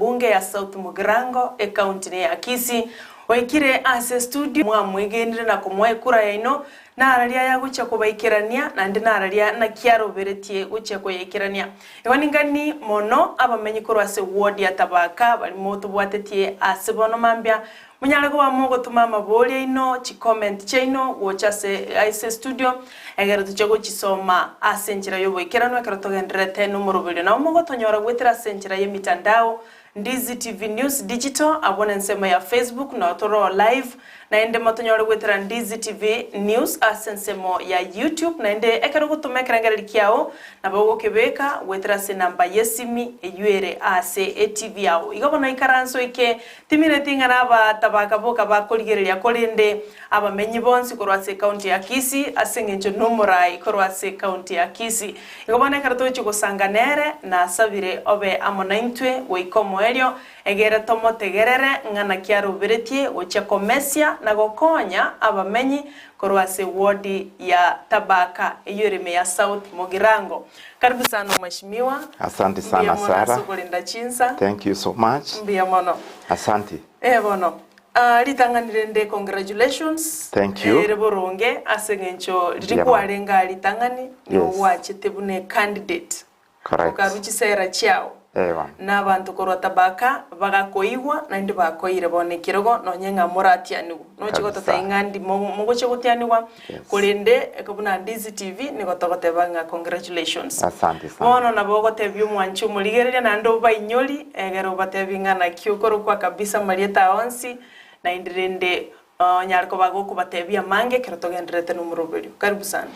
ebunge ya South Mugirango, ekaunti ne ya Kisii, oikire ase studio mwamwegenire na komoa ekura yaino, nararia ayagochia kobaikerania, naende nararia naki aroberetie gochia koyaikerania. Igo ningani mono abamenyi korwa ase ward ya Tabaka baria motobwatetie ase bono mambia, Monyare koba mogotoma amabori aino, chicomment chiaino gocha ase ase estudio, egere toche gochisoma ase enchera y'oboikeranu ekero togendererete nomoroberio. Nabo mogotonyora goetera ase enchera y'emitandao, Ndizi TV News Digital, abwo nensemo ya Facebook nao toroo live, naende motonyore goetera Ndizi TV News ase ensemo ya YouTube, naende ekero ogotoma ekerengererio kiao nabo ogokebeka goetera ase enamba y'esimi eyio ere ase etv yao. Igo bono ikaranse oike Timineti ng'a nabatabaka boka bakorigereria, korende abamenyi bonsi korwa ase ekaunti ya Kisii, ase engencho nomorai korwa ase ekaunti ya Kisii. Igo bono ekero togochia gosanga nere, nasabire obe amo naintwe goika omoerio, egere tomotegerere ng'a naki aroberetie gochia komesia na gokonya abamenyi korwa ase ewodi ya Tabaka eyio ere ime ya South Mugirango. Karibu sana Mheshimiwa. Asante Mbuya sana mono Sarah. ase okorenda chinsa. Thank you so much. Mbuya mono. Asante. Eh bono. Ah, ritang'ani rende congratulations. Thank you. Ere boronge ase eng'encho riria Mbuya mono. kwarenge aa ritang'ani nigo Yes. gwachete buna ecandidate. Correct. Okarwa chisera chiao. Eh bono. Na abanto korwa Tabaka bagakoigwa, naende bakoeire bono ekerogo, nonye ng'a moratianigwe. Nochie Kabisa. gototebia ng'a ndi mo- mogochia gotianigwa, Yes. korende eke buna Ndizi TV nigo togoteba ng'a congratulations. Asante sana. Bono nabo ogotebia omwanchi omorigereria naende obainyori, egere obatebi ng'a naki okorokwa kabisa amarieta ao onsi, naende rende onyare koba gokobatebia amange ekero togendererete nomoroberio. Karibu sana.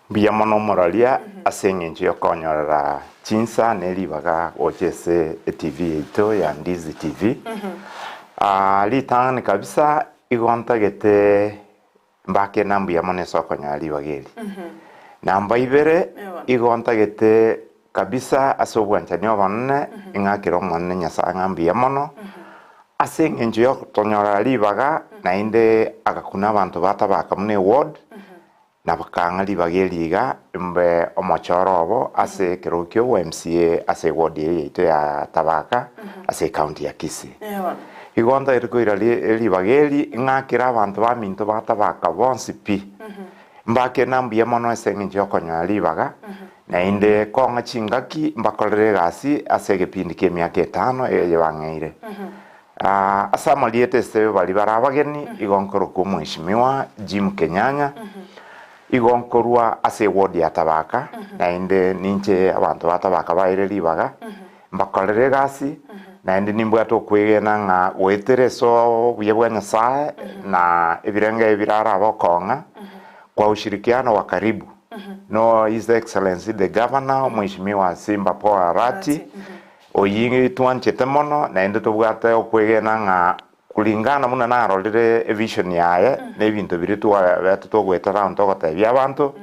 Mbuya mono omoraria ase engencho yokonyorera chinsa ne ribaga gocha ase eTV yaito ya Ndizi TV. Ah, ritang'ani kabisa igo ntagete mbake na mbuya mono ase okonyora ribaga eri. Namba ibere igo ntagete kabisa ase obwanchani obonene ing'akere Omonene Nyasae ng'a mbuya mono ase engencho yogotonyorera ribaga naende agakuna abanto ba Tabaka buna eward. Na bakang'a ribaga eri iga, mbe omochoro obo ase ekerogo ki'obo MCA ase eward eye yaito ya Tabaka ase ecounty ya Kisii. Igo ntagete koira ribaga eri ng'akere abanto baminto ba Tabaka bonsi pi, mbake na mbuya mono ase eng'encho yokonyora ribaga, naende kong'a chingaki mbakorere egasi ase egepindi ki'emiaka etano eye bang'eire. Ase amarieta ase baria bare abageni, igo nkorokwa Omweshimiwa Jim Kenyanya, igo nkorwa ase eward ya Tabaka, naende ninche abanto ba Tabaka baeire ribaga, mbakorere egasi, naende nimbwate okwegena ng'a goetera ase obuya bwa Nyasae na ebirengo ebi birarabe okong'a kwa ushirikiano wa karibu no His Excellency the Governor Omweshimiwa Simba Paul Arati, Oyio twanchete mono, naende tobwate okwegena ng'a kulingana buna narorire evision yaye na ebinto biria twabete togoetera round togotebia abanto,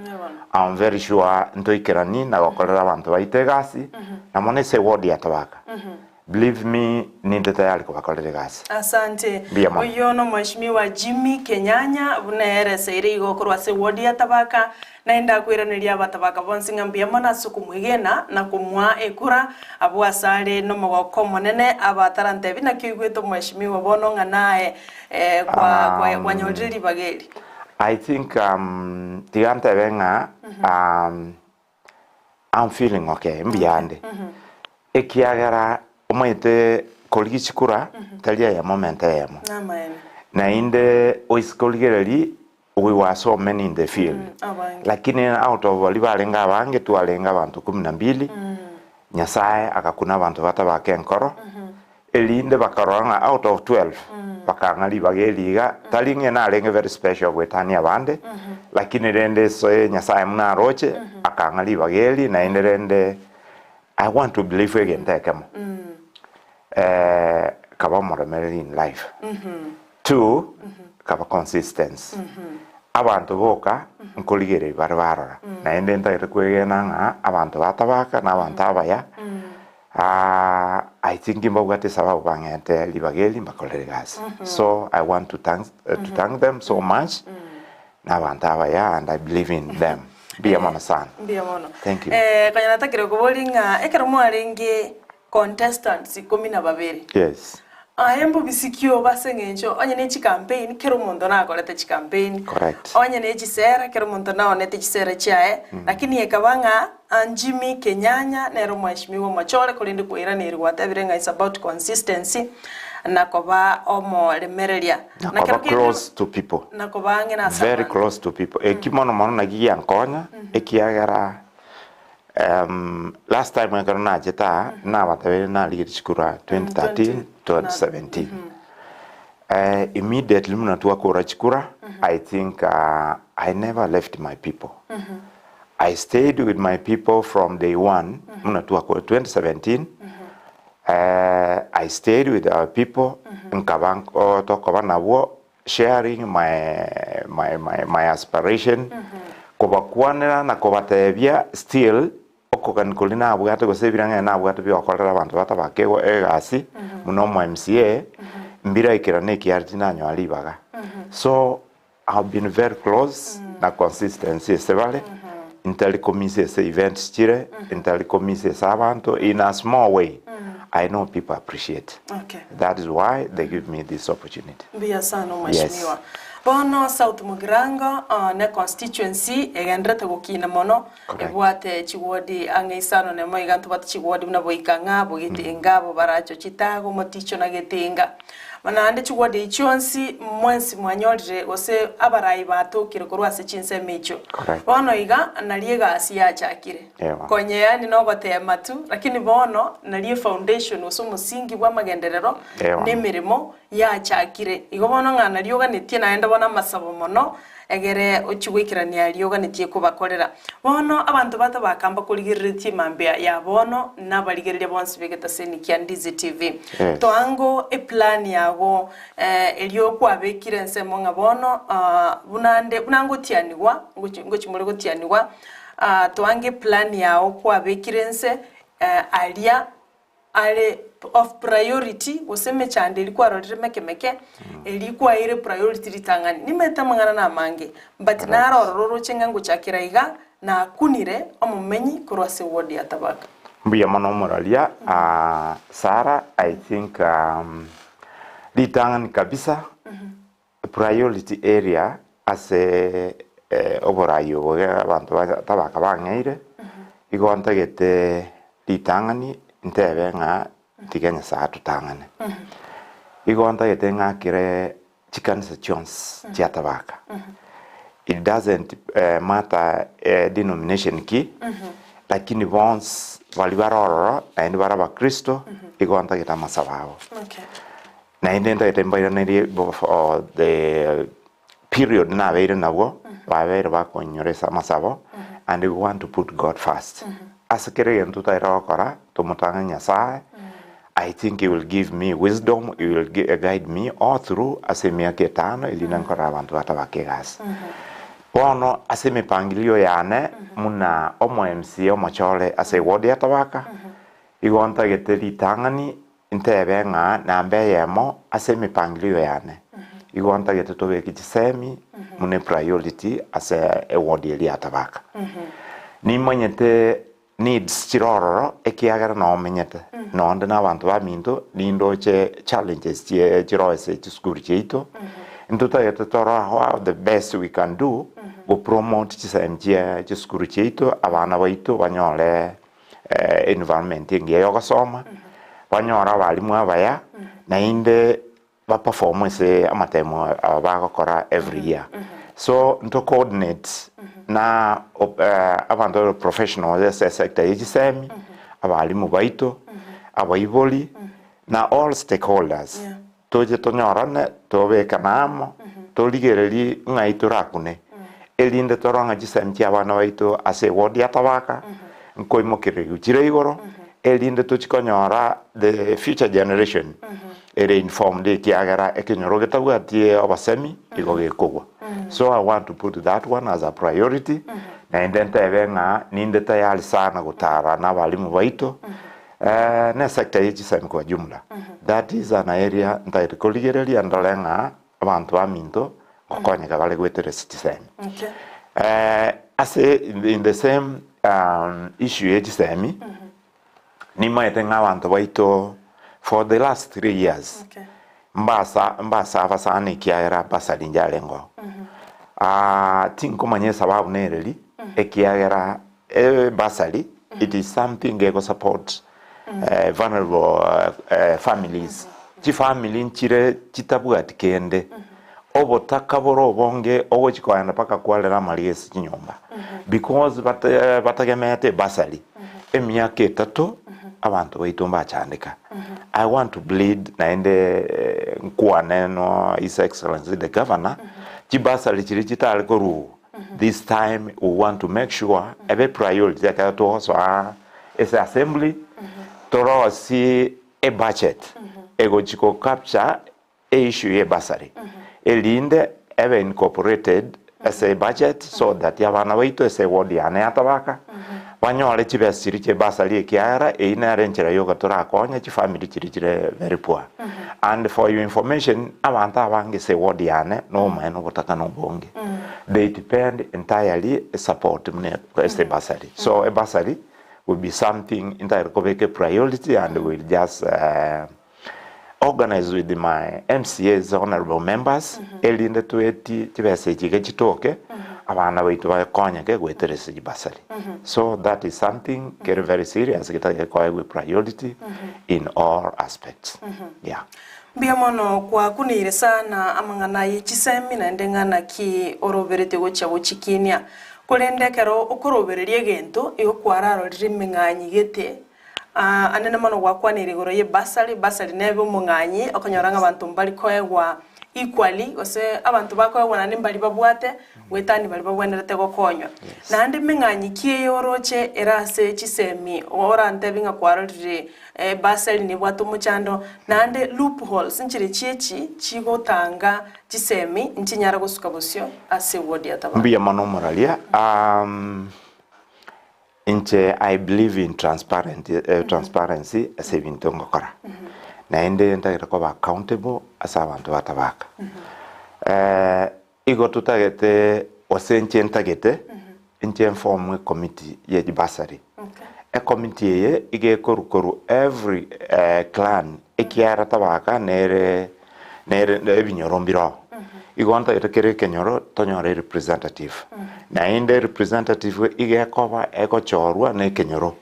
I'm very sure ntoikerani na gokorera abanto baito egasi, na mono ase eward ya Tabaka. Believe me, ninde tayari kobakorera egasi. Asante. Mbuya mono. Oyio nomweshimiwa Jimmy Kenyanya buna ereseire igo korwa ase eward ya Tabaka. Naende akoiraneria abatabaka bonsi ng'a mbuya mono ase okomwegena na komoa ekura, abwo asare nomogoko omonene abatarantebi naki oigwete omweshimiwa bono ng'a naye kwanyorire ribaga eri. I think tiga ntebe ng'a I'm feeling okay, mbuya ande, ekiagera omanyete korigia chikura tari eyemo menta eyemo, naende oise korigereria We were so many in the field lakini out of baria barenge abange twarenge abanto kumi na mbili Nyasaye agakuna abanto batabaka enkoro erinde bakarora ng'a out of 12 bakang'a ribaga eri iga tari ng'a narenge very special goetania abande lakini rende ase Nyasaye buna aroche akang'a ribaga eri naende rende I want to believe egento ekemo kaba omoremereri in life. Two, kaba consistency. Abanto boka nkorigereria bare barora. Naende ntagete kwegena ng'a abanto ba Tabaka na abanto abaya, I think mbabwate esababu bang'ente ribaga eri mbakorere egasi. So I want to thank, to thank them so much, na abanto abaya and I believe in them. Mbuya mono sana. Mbuya mono. Thank you. Konya natakire koboria ng'a ekero mwarenge. contestants ikomi na babere. Yes. Aye mbobisi obe ase eng'encho onye ne chicampaign kera omonto nakorete chicampaign, Correct. onye ne chisera kera omonto naonete chisera chiaye, lakini ekaba ng'a Jimmy Kenyanya nere omweshimiwa omochore korende kwairaneiri gwatebire ng'a it's about consistency na koba omoremereria. Na Na koba kero kende close to people. na koba ang'e na ase Very abanto. close to people. Eki mono mono naki giankonya ekiagera Last time ekero nachete aa, nabatebeire narigetie chikura 2013, 2017. Immediately buna twakora chikura, I think I never left my people. I stayed with my people from day one, buna twakora 2017, I stayed with our people, nkaba nko tokoba nabwo sharing my, my, my, my aspiration, kobakwanera na kobatebia still okogania koria nabwate gose ebirang'ene nabwate biokorera abanto batabake egasi buna omo MCA, mbiraikerane ekiagera tinanyora ribaga. So I've been very close na consistency ase bare, ntari komisa ase events chire, ntari komisa ase abanto in a small way, I know people appreciate. Okay. That is why they give me this opportunity. Mbuya sana omweshimiwa. Bono South Mugirango ne constituency egenderete gokina mono Correct. ebwate chiwodi ang'e isano nemo iga ntobwate chiwodi buna Boikang'a, Bogetenga, Bobaracho, Chitago, Moticho na Getenga. Naende chiwodi echi chionsi mwensi mwanyorire gose abarai batokire korwa ase chinsemo echio. Correct. Bono iga nario egasi yachakire. Ewa. Konya yaani nogoteema tu, lakini bono nario efoundation gose omosingi bw'amagenderero Ewa. na emeremo yachakire. Igo bono ng'a nario oganetie naende bono amasabo mono, egere ochie goikerania aria oganetie kobakorera. Bono abanto batabaka mbakorigereretie mambia ya bono na abarigereria bonsi b'egetaseni kia Ndizi TV. Yes. Toango eplan yago erio kwabekire ensemo ng'a bono buna nde buna ngotianigwa ngochi ngochi more gotianigwa Toange eplan yao kwabekire inse aria are of priority gose emechando eria kwarorire meke meke eria kwaeire priority ritang'ani. Nimanyete amang'ana namange but naro ororo oroche ng'a ngochakera iga nakunire omomenyi korwa ase eward ya Tabaka. Mbuya mono omoraria Sarah, I think ritang'ani kabisa Priority area ase oborai obo iga abanto tabaka bang'eire, igo ntagete ritang'ani ntebe ng'a tiga Nyasaye atotang'ane. Igo ntagete ng'akere chikanisa chionsi chia tabaka, it doesn't matter denomination ki, lakini bonsi baria bare ororo naende bare abakristo, igo ntagete amasabo abo. Naende ntagete mbairanerie for the period nabeire nabwo, babeire bakonyora ase amasabo, and we want to put God first. Ase kera egento totagete gokora, tomotang'ani Nyasaye, I think he will give me wisdom, he will guide me all through ase emiaka etano erinde nkorere abanto batabake egasi. Bono ase emepangilio yane, muna omo MCA omochore ase eward ya Tabaka, igo ntagete ritang'ani Ntebe ng'a namba eyemo ase emepangilio yane, igo ntagete tobeke chisemi buna epriority ase eward eria ya Tabaka. Nimanyete needs chire ororo ekiagera noo menyete, nonde na abanto baminto nindoche challenges chie chiroo ase chisukuru chiaito, ntotagete torore how the best we can do go promote chisemi chie chisukuru chiaito abana baito banyore environment engiya ya ogosoma, banyore abalimu abaya, naende ba perform ase amatemo aya bagokora every year. So nto coordinate na abanto bare professionals ase esector ya chisemi, abalimu baito, abaibori, na all stakeholders, toche tonyorane, tobekane amo, torigererie ng'ai torakune, erinde torore ng'a chisemi chia abana baito ase eward ya Tabaka, nkoimokererigwa chire igoro, erinde tochie konyora the future generation ere informed ekiagera ekenyoro getabwati obosemi igo gekogwa. So I want to put that one as a priority, naende ntebe ng'a ninde tayari sana gotara na abalimu baito, Ne sector ye chisemi kwa jumla, that is an area ntagete korigereria ndore ng'a abanto baminto ngokonyeka bare goetera ase chisemi. Okay. Ase in the same issue ye chisemi, Nimaete ng'a abanto baito for the last 3 years mbasa mbasaba sana ekiagera bursary inche arengeo. Tinkomanya esababu nereri ekiagera ebursary it is something ego support vulnerable families. Chifamiri nchire chitabwati kende, obotaka bore obonge ogochi kogenda mpaka kwarera amariga ase chinyomba because bategemeete ebursary emiaka etato abanto baito mbachandeka. I want to plead naende nkwane no His Excellency the Governor, chibursary chiria chitare korwa this time we want to make sure ebe priority ekero togosoa ase assembly torosie ebudget egochi go capture eissue ye bursary erinde ebe incorporated ase ebudget so that abana baito ase eward yane ya Tabaka banyore chibesa chiria chia ebursary ekiagera eyio nere enchera yoka torakonye chifamiri chiria chire very poor. And for your information abanto abange ase eward yane nobomaene obotaka na obonge they depend entirely support buna ase ebursary. So ebursary will be something ntagete kobeka epriority and will just organize with my MCAs honorable members erinde tweti chibesa echi iga chitoke abana baito bakonyeke goetera ase chibursary. So that is something kere very serious getagete koegwa epriority in all aspects, yeah. Mbuya mono kwakuneire sana amang'ana aye chisemi naende ng'a naki oroberetie gochia gochikinia. Korende ekero okorobereria egento igo kwararorire emeng'anyi gete. Anene mono gwakwanire igoro ye bursary, bursary nebe omong'anyi okonyora ng'a abanto mbari koegwa equally gose abanto bakoegwa naende mbari babwate goetania baria babwenerete gokonywa. Naende emeng'anyi ki eye oroche ere ase chisemi orantebi ng'a kwarorire bursary nebwate omochando naende loopholes nchire chiechi chigotanga chisemi nchinyara gosuka bosio ase eward ya Tabaka. Mbuya mono omoraria. Inche I believe in transparent transparency ase ebinto ngokora. Naende ntagete koba accountable ase abanto ba Tabaka. Igo totagete gose inche ntagete, inche nform ecommittee ye chibursary. Ecommittee eye iga ekorwa korwa every clan ekiagera Tabaka nere nere ebinyoro mbire oo. Igo ntagete kera ekenyoro tonyore erepresentative. Naende erepresentative iga ekoba egochorwa na ekenyoro.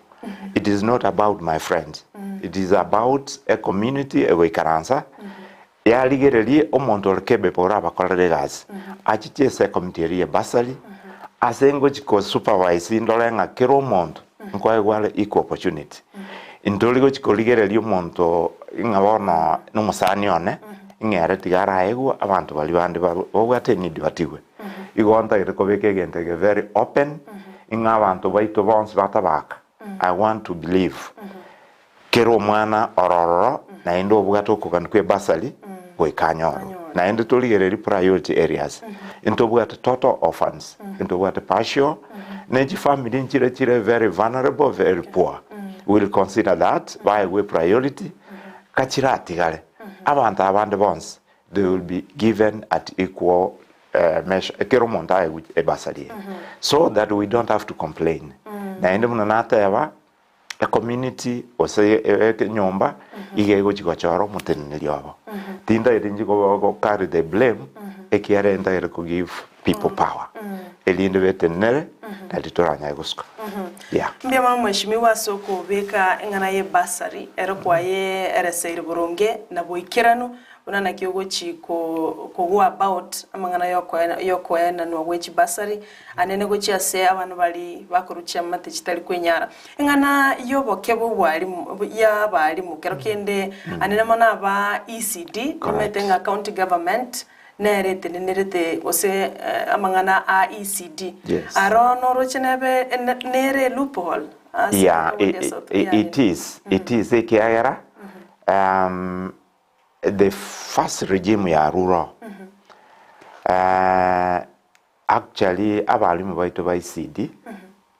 It is not about my friends, it is about ecommunity egoikaransa yarigererie omonto ore capable orabakorere egasi achiche ase ecommittee eria ye bursary ase ngochi ko supervise ndore ng'a kera omonto nkoegwa are equal opportunity. Ntori gochi korigereria omonto ng'a bono nomosani one, ng'a ere tiga araegwe abanto baria bande babwate eneed batigwe. Igo ntagete kobeka egento eke very open, ng'a abanto baito bonsi ba Tabaka, I want to believe kera omwana ore ororo naende obwate okogania kwa ebursary goika anyorwe. Naende torigererie priority areas, ntobwate total orphans, ntobwate partial, ne chifamiri nchire chire very vulnerable, very poor. We will consider that, baegwe epriority, kachiratigare, abanto abande bonsi they will be given at equal measure, ekero omonto aegwe ebursary eye, so that we don't have to complain. Naende buna nateba, ecommunity gose enyomba iga egochi gochora omoteneneri obo. Tintagete inche go carry the blame ekiagera ntagete ko give people power erinde betenenere nari toranyare gosuka. Yeah. Mbuya mono mweshimiwa ase okobeka eng'ana ye bursary ero kwaye ereseire boronge na boikeranu Buna naki ogochi ko go about amang'ana yokoenanwa gwe chibasari, anene gochia ase abana baria bakorwa chiamate chitari kwenyara. Eng'ana y'oboke bw'obwarimu y'abarimu kero kende anene mono aba ECD, nimanyete ng'a county government nere etenenerete gose amang'ana a ECD. Yes. Aro noroche nebe nere loophole ase Yeah, county ya South it is, it is ekiagera The first regime ya Ruto actually abalimu baito ba ECD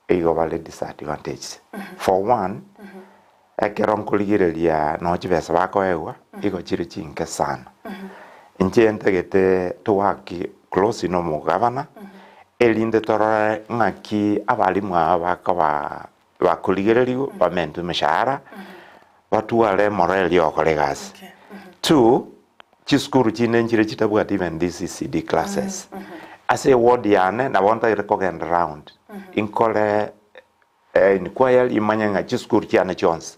igo bare disadvantaged. For one, ekero nkorigereria nonye chibesa bakoegwa igo chire chinke sana. Inche ntagete to work closely na omogavana erinde torore ng'aki abalimu aba bakoba. Bakorigererigwe bamentwe emeshahara, batware emoreri ogokora egasi. Two, chisukuru chinde nchire chitabwati even these ECD classes. Ase eward yane nabo ntagete kogenda round, inkore inquiry imanye ng'a chisukuru chiane chionsi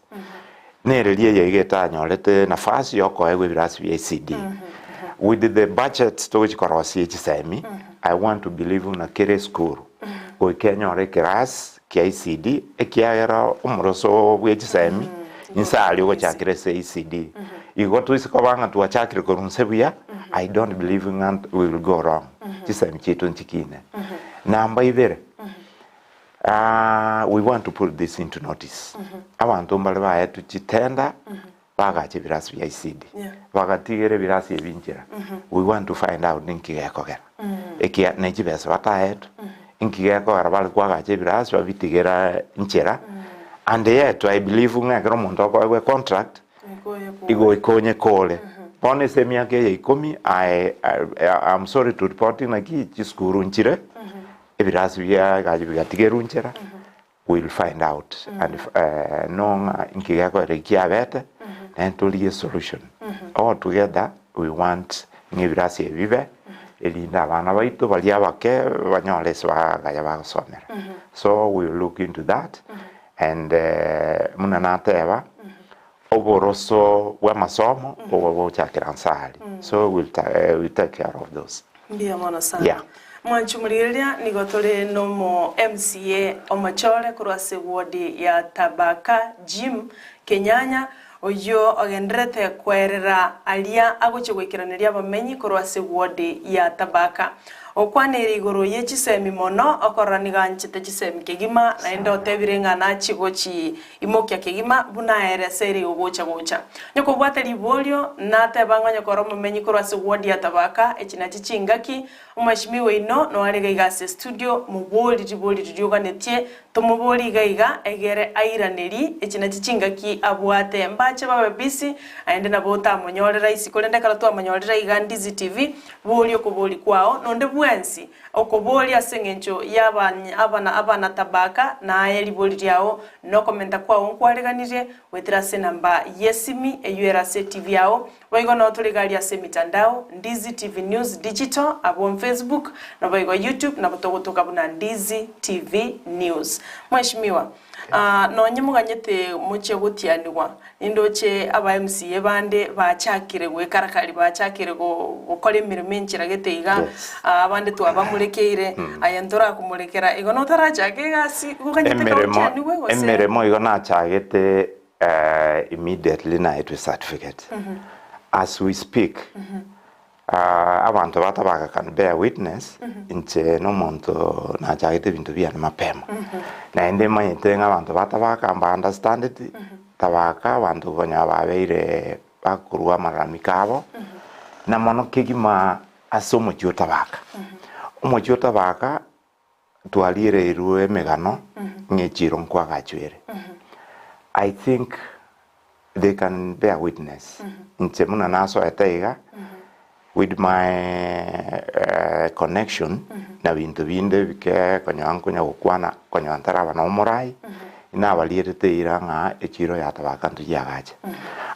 nereri eye iga etanyorete nafasi yokoegwa ebirasi bia ECD. With the budget togochi korosia chisemi, I want to believe buna kera esukuru goika enyore ekerasi kia ECD ekiagera omoroso bwe chisemi inse aria ogochakera ase ECD. Igo toise koba ng'a twachakire korwa inse buya, I don't believe ng'a we will go wrong. Chisemi chiaito nchikine. Namba ibere, we want to put this into notice. Abanto mbare baetwe chitender bagacha ebirasi bia ECD, bagatigera ebirasi ebi nchera. We want to find out ninki gekogera, ekia ne chibesa bataetwe, inki gekogera bare koagacha ebirasi babitigera nchera, and yet I believe ng'a ekero omonto okoegwa econtract, igo goika onyekore. Bono ase emiaka eye ikomi, I, I, am sorry to report naki chisukuru nchire, ebirasi bia egasi bigatigerwa nchera, We will find out and know ng'a inki gekorera eki kiabete, naende torigie esolution. All together we want ng'a ebirasi ebi bibe, erinde abana baito baria abake banyore ase bagaya bagosomera. So we will look into that and buna nateba, oboroso bw'amasomo obo bogochakera nse aria. So we will take care of those. Mbuya mono sana. Yeah. Mwanchi omorigereria nigo tore nomo MCA omochore korwa ase ward ya Tabaka Jim Kenyanya oyio ogendererete koerera aria agochia goikeraneria abamenyi korwa ase ward ya Tabaka. Okwanire igoro ye chisemi mono okorora nigo anchete chisemi kegima naende otebire ng'a nachie gochi Imokia kegima buna ere ase ere ogocha gocha. Onye kobwate riborio, nateba ng'a onye kore omomenyi korwa ase ward ya Tabaka, echi nachio chingaki, omweshimiwa oino noare iga iga ase estudio, mobori ribori riria oganetie, tomobori iga iga egere airaneri, echi nachio chingaki abwate. Mbache babe busy, naende nabo otamonyore rahisi, korende ekero twamonyorire iga Ndizi TV, boria okobori kwao, nonde bwensi Okoboria ase engencho y'abana abana tabaka, na aye ribori riao, na okomenta kwao nkwareganirie, goetera ase enamba y'esimi eyio ere ase etibi yao, boigo nao tore iga aria ase emitandao, Ndizi TV News Digital, abwo Facebook, naboigo YouTube, nabo togotoka buna Ndizi TV News. Mweshimiwa, nonye moganyete mochie gotianigwa, Nindoche aba MCA bande bachakire goekarakari, bachakire gokora emeremo enchera gete iga, Yes. abande twabamorekeire, aye ntorakomorekera, igo notarachaka egasi gokanyete Emeremo kaotianigwe gose? emeremo igo nachagete immediately naetwe certificate. As we speak, Abanto batabaka can bear witness, inche nomonto nachagete ebinto biane mapema. Naende manyete ng'a abanto batabaka mba understandeti, tabaka abanto konya babeire bakorwa amalalamiko abo, na mono kegima ase omochie o Tabaka. Omochie o Tabaka twariereirwe emegano ng'a echiro nkoagachwa ere. I think they can bear witness. Inche buna nasoete iga, with my connection na binto binde bike konyora nkonya gokwana konyora ntaraba na omorai, nabarierete eira ng'a echiro ya Tabaka ntochiagache.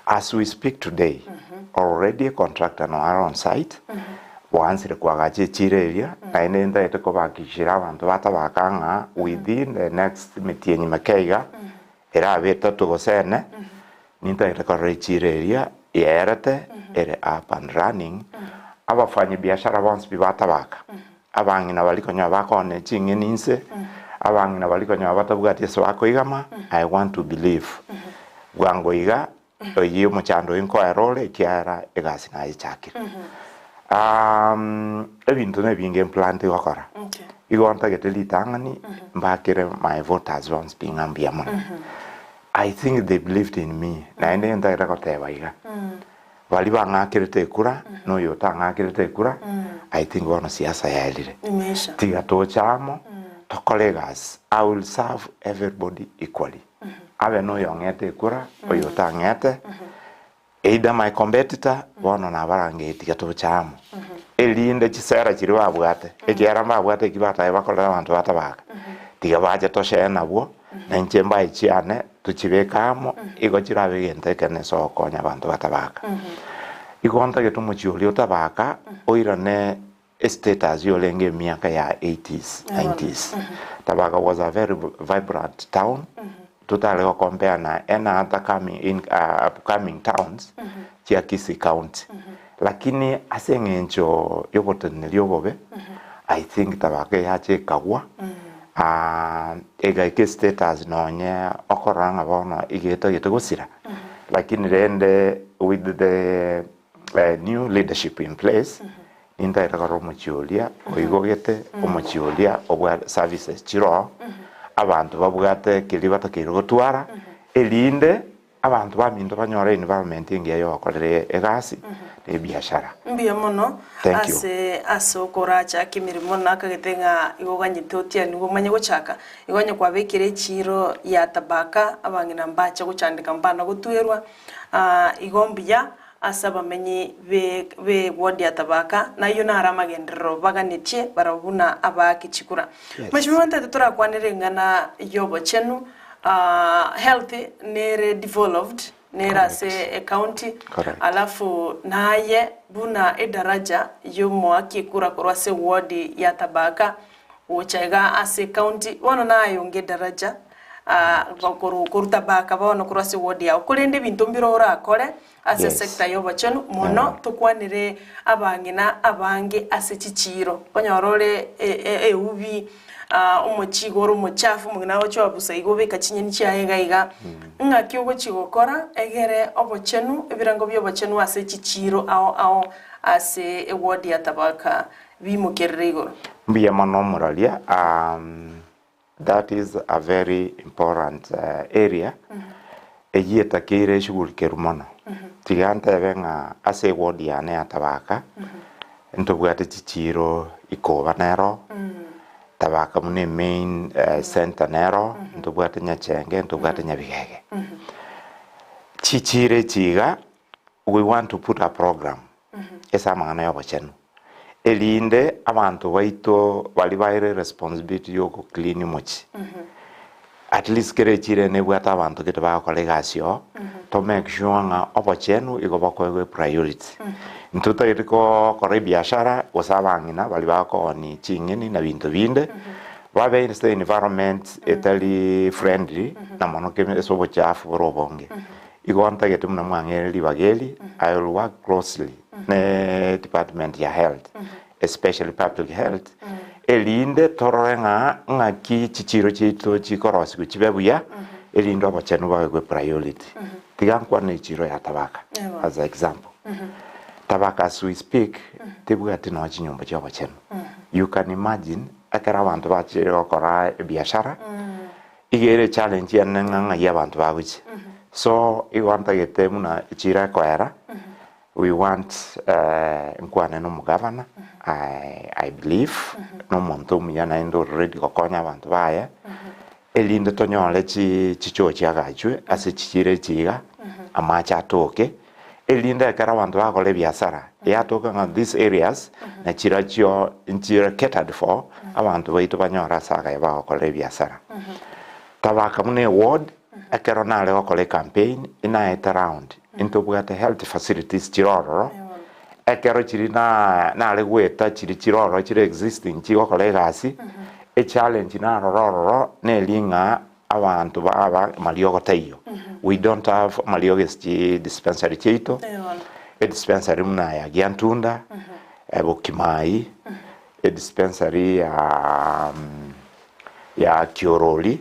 As we speak today, already a contractor noare on site, Bwansire koagacha echiira eria, naende ntagete kobahakikishera abanto ba Tabaka ng'a within the next emetienyi meke iga, erabe etato gose ene, nintagete korora echiira eria yaerete ere up and running, abafanyi biashara bonsi pi ba Tabaka, abang'ina baria konyora bakoonia ching'eni inse, abang'ina baria konyora batabwati ase bakoigama, I want to believe bwango iga Oyio omochando oyo nkoera ore, ekiagera egasi nayechakire. Ebinto nebinge mplante gokora, igo ntagete ritang'ani mbakere my voters bonsi pi ng'a mbuya mono. I think they believed in me, naende ntagete goteba iga, baria bang'akerete ekura na oyo otang'akerete ekura, I think bono siasa yaerire. Tiga toche amo, tokore egasi, I will serve everybody equally. Abe noyong'ete ekura, oyo otang'ete, either my competitor, bono nabarangetie tiga toche amo, erinde chisera chiria babwate, ekiagera mbabwate eki batabe bakorere abanto batabaka, tiga bache toshare nabwo. Na inche mbae chiane tochibeke amo, igo chirabe egento ekenene ase ogokonya abanto ba Tabaka. Igo ntagete omochie oria o Tabaka oirane estatus yorenge emiaka ya eighties, nineties. Tabaka was a very vibrant town, totare go compare na any other coming in upcoming towns chia Kisii county. Lakini ase eng'encho y'oboteneneri obobe, I think Tabaka eyacha ekagwa, egaika estatus nonye okorora ng'a bono iga etagete gosira, lakini rende with the new leadership in place, nintagete korora omochie oria oigogete, omochie oria obwate services chiroo, abanto babwate keria batakeire gotwara, erinde abanto baminto banyore environment engiya yogokorera egasi na ebiashara. Mbuya mono Thank you. ase ase okorachaka emeremo nakagete ng'a igo oganyete otianigwe omanye gochaka, igo onye kwabekire echiiro ya tabaka abang'ina mbache gochandeka mbana gotwerwa, igo mbuya ase abamenyi be be ward ya tabaka nayio naro amagenderero baganetie barabwo buna abaaki chikura. Yes. Mheshimiwa ntete torakwanere eng'ana y'obochenu Health nere devolved nere ase ecounty Correct. alafu naye buna edaraja yomoaki ekura korwa ase ward ya Tabaka gocha iga ase ecounty bono naye onge edaraja korwa korwa Tabaka bono korwa ase ward yao korende ebinto mbire orakore ase Yes. sector yobochenu mono tokwanere abang'ina abange ase chichiiro onyore ore eubi omochigo ore omochafu omong'ina agochia oabusa iga obeka chinyeni chiaye iga iga ng'aki ogochia gokora egere obochenu ebirengo bia obochenu ase chichiiro ao ao ase eward ya Tabaka biimokerere igoro. Mbuya mono omoraria, That is a very important area eyio etakeire eshughulikerwe mono. Tiga ntebe ng'a ase eward yane ya Tabaka, ntobwate chichiiro ikoba nero, Tabaka buna emain center nero, ntobwate Nyachenge, ntobwate Nyabigege. Chichiiro echi iga, we want to put a program ase amang'ana ya obochenu, erinde abanto baito baria baire responsibility ya ogo clean omochie, at least kera echiro eye nebwate abanto gete bagokora egasi oo, to make sure ng'a obochenu igo bokoegwa epriority. Ntotagete gokora ebiashara gose abang'ina baria bakoonia ching'eni na binto binde, babe ase environment etari friendly na mono kebe ase obochafu bore obonge. Igo ntagete buna mwang'eire ribaga eri, I will work closely ne department ya health, especially public health, erinde torore ng'a ng'aki chichiro chiaito chikorosigwa chibe buya, erinde obochenu boegwe priority. Tiga nkwane echiro ya Tabaka as a example. Tabaka as we speak, tebwati nonya chinyomba chia obochenu. You can imagine ekero abanto bachire gokora ebiashara, Iga ere echallenge yane ng'a ng'ai abanto bagochia. So igo ntagete buna echiro ekoera, we want nkwane na omogavana, I I believe na omonto omuya naende ore ready gokonya abanto baye, erinde tonyore chi chichoo chiagachwe ase chichiro echi iga, amache atoke, erinde ekero abanto bagokora ebiasara, yatoka ng'a these areas nachirachio nchire catered for, abanto baito banyore ase agaya bagokora ebiasara. Tabaka buna eward, ekero nare gokora ecampaign, inaete round, intobwate health facilities chire ororo, ekero chiri na nare goeta chiri chire ororo chire existing chigokora egasi, echallenge narora ororo neri ng'a Abanto baba mariogo taiyo. We don't have amariogo ase chi dispensary chiaito. Edispensary buna ya Giantunda, Bokimai, edispensary ya ya Kiorori,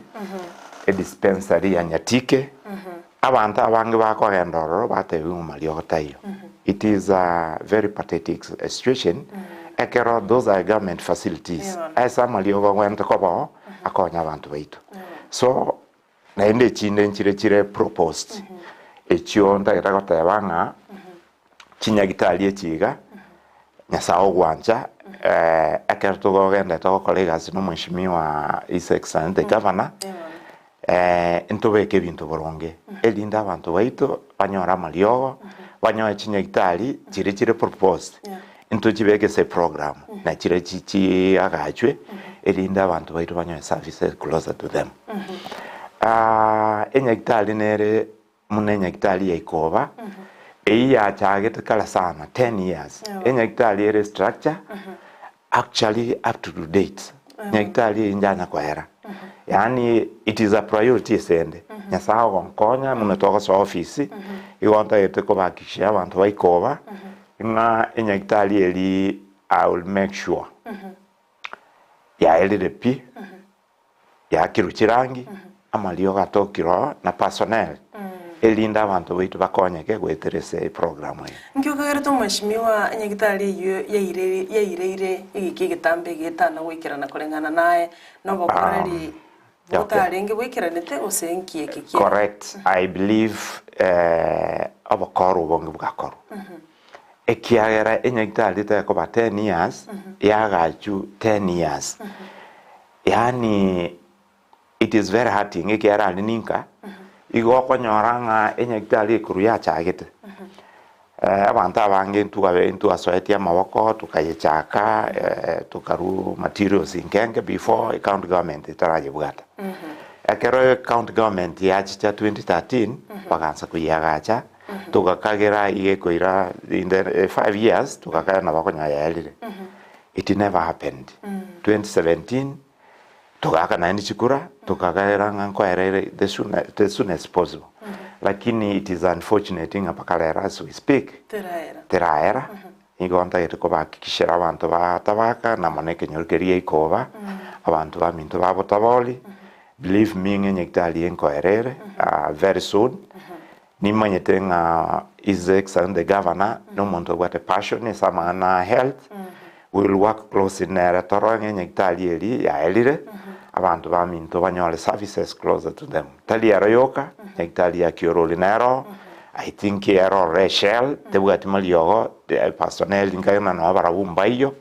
edispensary ya Nyatike. Abanto abange bakogenda ororo batebiwa ng'a mariogo taiyo. It is a very pathetic situation ekero those are government facilities ase amariogo agwenerete koba oo akonye abanto baito. So naende echinde nchire chire proposed echio ntagete goteba ng'a chinyagitari echi iga Nyasaye ogwancha ekero togogendete gokora egasi na omweshimiwa His Excellency the Governor ntobeke ebinto boronge erinde abanto baito banyore amariogo, banyore chinyagitari chiria chire proposed ntochibeke ase eprogram na chiria chiagachwe erinde abanto baito banyore services closer to them. Enyagitari nere buna enyagitari ya Ikoba, eyio yachagete kare sana, ten years, enyagitari ere structure actually up to date, nyagitari eyio njanya koera, yaani it is a priority ase ende, Nyasaye ogonkonya buna togosoa ofisi, igo ntagete kobahakikishia abanto ba Ikoba, ng'a enyagitari eria I will make sure yaerire pi. Yaakirwe chirangi, amariogo atokire oo, na personnel, erinde abanto baito bakonyeke goetera ase eprogram eye. Nki okagerete omweshimiwa nyagitari eyio yaire yaireire egeka egetambe egetana goikerana koreng'ana naye nobokoreri botarenge boikeranete gose nki eke kia Correct, I believe obokorwa obonge bwakorwa ekiagera enyagitari tekoba 10 years yagachwa 10 years. Yaani it is very hurting ekiagera aria ninka, igo okonyora ng'a enyagitari ekorwa yachagete, abanto abange ntwabe ntwasoetie amaboko tukayechaka tokarwa materials nke nke before ecounty government etarayebwata. Ekero ecounty government yachicha 2013, bagaansa koyiagacha, togakagera iga ekoira in the 5 years, togakagera nabo okonyora yaerire. It never happened. 2017 togaaka naende chikura tokagaera ng'a nkoera ere the soon, the soonest possible. Lakini it is unfortunate ng'a mpaka rero as we speak Teraera. teraera nigo ntagete kobahakikishera abanto ba Tabaka na mono ekenyoro keria gia Ikoba abanto baminto ba Botabori believe me ng'a enyagitari eye nkoera ere very soon Nimanyete ng'a His Excellency the Governor nomonto obwate passion ase amang'ana a health, we will work closely nere torore ng'a enyagitari eria yaerire, abanto baminto banyore services closer to them. Tari ero yoka, nyagitari ya Kiorori nero, I think ero ororo eshell, tebwati mariogo, personnel nkagenda nabo barabwo mbaiyo,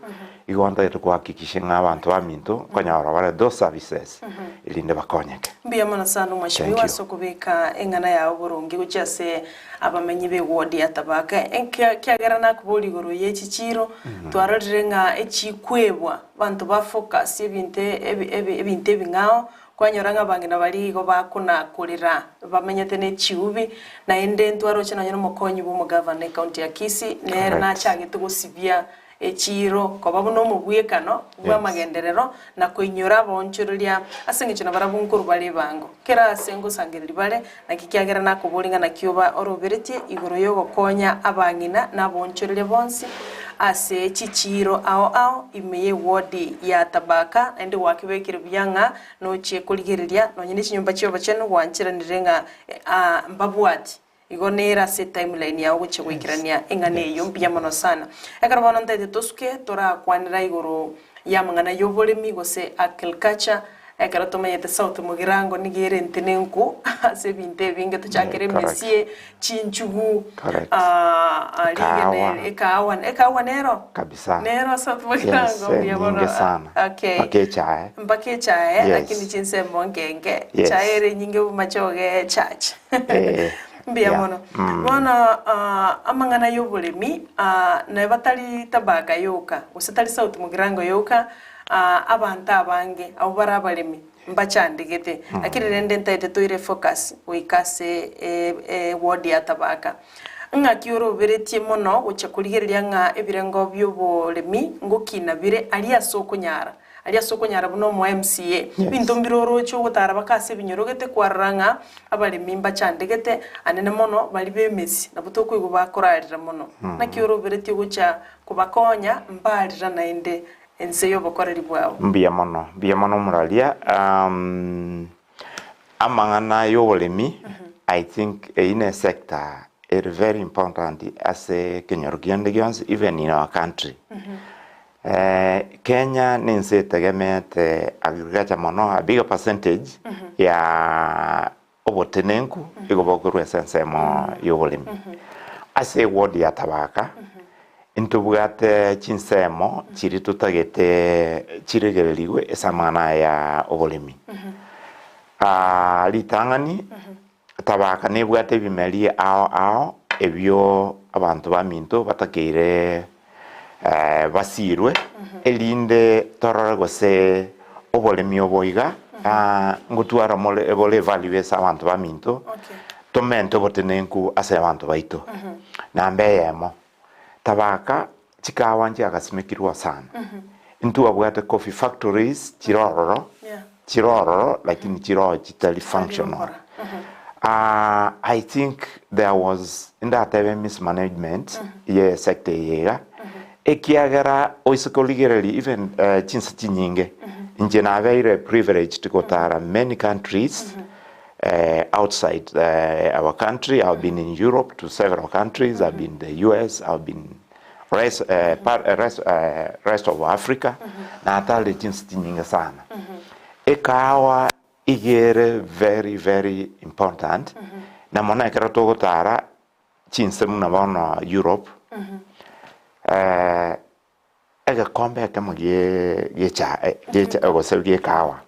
igo ntagete kohakikisha ng'a abanto baminto nkonyora bare those services erinde bakonyeke. Mbuya mono sana Thank omweshimiwa you. ase okobeka eng'ana yao boronge gochia ase abamenyi be ward ya Tabaka. Ekiagera nakoboria igoro ye chichiro, twarorire ng'a echikwebwa, abanto ba focus ebinto ebinto ebing'ao, kwanyora ng'a abang'ina baria igo bakona korera bamenyete ne chiubi, naende ntwaroche nonye na omokonyi bwa omogavana ecounty ya Kisii, nere Correct. nachagete gosibia echiiro, koba buna omobwekano bw'amagenderero, na koinyora abaonchoreria, ase engencho nabarabwo nkorwa bare ebango. Kera aase ngosangereria bare, naki kiagera nakoboria ng'a naki oba oroberetie igoro y'ogokonya abang'ina na abaonchoreria bonsi ase chichiiro ao ao ime y'ewodi ya Tabaka, naende gwakebekire buya ng'a nochie korigereria nonya ne chinyomba chi'obochenu gwancheranire ng'a mbabwati. Igo nere ase etimeline yao gochia goikerania eng'ana eyio mbuya mono sana. Ekero bono ntaete tosuke torakwanera igoro y'amang'ana y'oboremi gose agriculture, ekero tomanyete South Mugirango nigo ere entenenku ase ebinto ebinge tochakere Correct. emesie, chinchugu, Correct. rigena Ekahawa. ekahawa, ekahawa nero? Kabisa. Nero South Yes, Mugirango mbuya mono. enyinge sana. Okay. Mpaka echae. Mpaka echae, Yes. lakini chinsemo nkenge. Yes. Echae ere enyinge bomachoge church. Eh, Mbuya yeah. mono. Bono amang'ana y'oboremi neba tari Tabaka yoka, gose tari South Mugirango yoka, abanto abange abwo bare abaremi mbachandegete. Lakini rende ntaete toire focus goika ase eward ya Tabaka. Ng'aki oroberetie mono gochia korigereria ng'a ebirengo bi'oboremi ngokina bire aria ase okonyara. Aria ase okonyara buna omo MCA. Ebinto mbire oroche ogotara baka ase ebinyorogete kwarora ng'a abaremi mbachandegete anene mono baria b'emesi nabo tokoigwa bakorarera mono. Naki oroberetie gocha kobakonya mbarira naende ense y'obokoreri bwabo. Mbuya mono, mbuya mono omoraria. Amang'ana y'oboremi I think eyio ne sector ere very important ase ekenyoro kende gionsi even in our country. Kenya ne ense etegemeete agriculture mono a bigger percentage ya obotenenku igo bokorwa ase ensemo y'oboremi. Ase eward ya Tabaka ntobwate chinsemo chiria totagete chiregererigwe ase amang'ana aya ya oboremi. Ritang'ani, Tabaka nebwate ebimeri ao ao ebio abanto baminto batakeire basirwe, erinde torore gose oboremi obo iga. Ngotwara more bore evalue ase abanto baminto, Okay. tomente obotenenku ase abanto baito. Namba eyemo, tabaka chikawa nchiagasimekirwe sana. Intwabwate coffee factories chire ororo, Yeah. chire ororo lakini chire chitari functional. gokora. I think there was ndatebe mismanagement ye sector eye iga, ekiagera oise korigereria even chinse chinyinge, inche nabeire privileged gotara many countries outside our country, I've been in Europe to several countries, I've been the US, I've been rest, part, rest, rest of Africa, natarire chinse chinyinge sana. Ekahawa Iga ere very very important, na mono ekero togotara chinse buna bono Europe, egekombe ekemo gie giechae giecha gose giekahawa,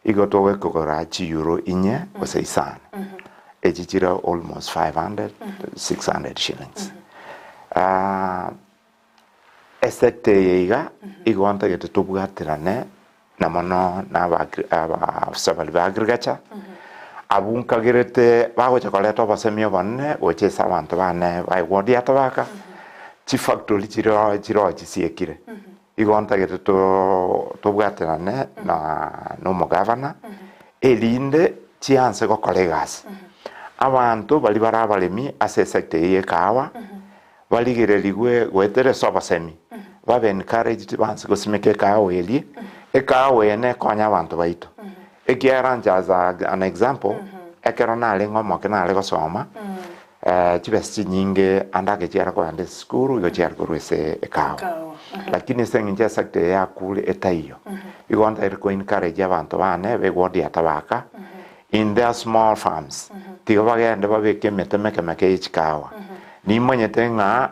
igo togekogora chieuro inye gose isano, echi chire almost 500, 600 shillings. Esector eye iga, igo ntagete tobwaterane na mono na abaafisa baria ba agriculture, abwo nkagerete bagocha koreta obosemi obonene gocha ase abanto bane ba eward ya Tabaka, chifactory chire chiroo chisiekire. Igo ntagete tobwaterane na na omogavana, erinde chianse gokora egasi. Abanto baria bare abaremi ase esector eye ya ekahawa, Barigererigwe goetera ase obosemi, babe encouraged banse gosimeka ekahawa eria, ekahawa eye nekonye abanto baito. Ekiagera inche as a an example, ekero narenge omoke nare gosoma, chibesa chinyinge ande ake chiare kogenda ase esukuru igo chiare korwa ase ekahawa. Ekahawa. Lakini ase eng'encho esector eye yakure etaiyo, igo ntaire ko encourage abanto bane ba eward ya Tabaka, in their small farms, tiga bagende babeke emete meke meke ye chikahawa. Nimanyete ng'a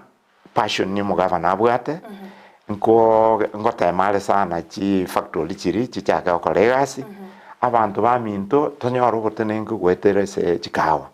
passion ya omogavana abwate, nko ngotema are sana chifactory chiria chichake gokora egasi, abanto baminto tonyore obotenenku goetera ase chikahawa.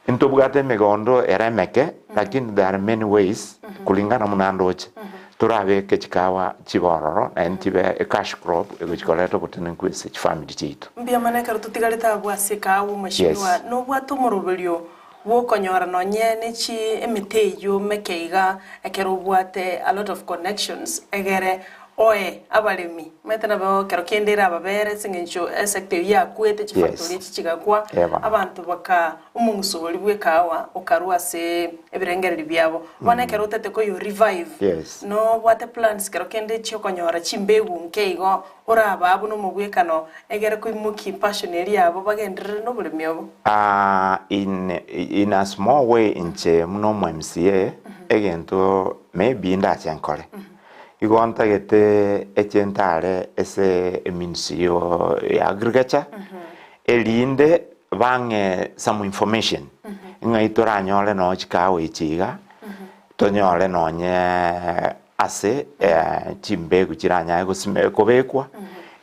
Ntobwate emegondo ere emeke, lakini there are many ways kulingana buna ndoche, torabeke chikahawa chibe ororo naende chibe ecash crop egochi koreta obotenenku ase chifamiri chiaito. Mbuya mono ekero totigarete abwo ase ekahawa omweshimiwa, Yes. nobwate omoroberio bw'okonyora nonye ne chi emete eyio meke iga ekero obwate a lot of connections egere oe abaremi. Omanyete nabo ekero kende ere ababere ase eng'encho esector eyio yakwete chifactory Yes. echi chigakwa, Eba. abanto baka omong'uso oria bw'ekahawa okarwa ase ebirengererio biabo. Bono ekero otete koyo revive, Yes. nobwate plans kero kende chiokonyora chimbegu nke igo orabaa buna omobwekano Egere koimokia epassion eria yabo bagenderere noboremi obo. In in a small way inche buna omo MCA egento maybe ndache nkore, igo ntagete eche ntare ase eministry ya agriculture erinde bang'e some information ng'ai toranyore noo chikahawa echi iga, tonyore nonye ase chimbegu chiranyare gosime kobekwa,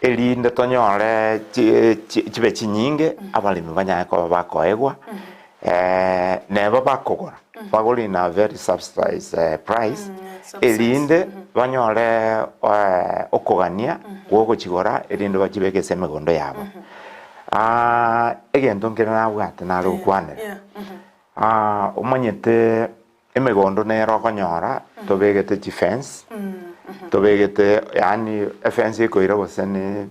erinde tonyore chibe chinyinge, abaremi banyare koba bakoegwa, neba bakogora, bagore in a very subsidized price, erinde banyore okogania gwa ogochigora erinde bachibeke ase emegondo yabo. Egento nkere nabwate nare gokwanera, omanyete Emegondo nere okonyora tobegete chifence, tobegete yaani efence ekoira gose ne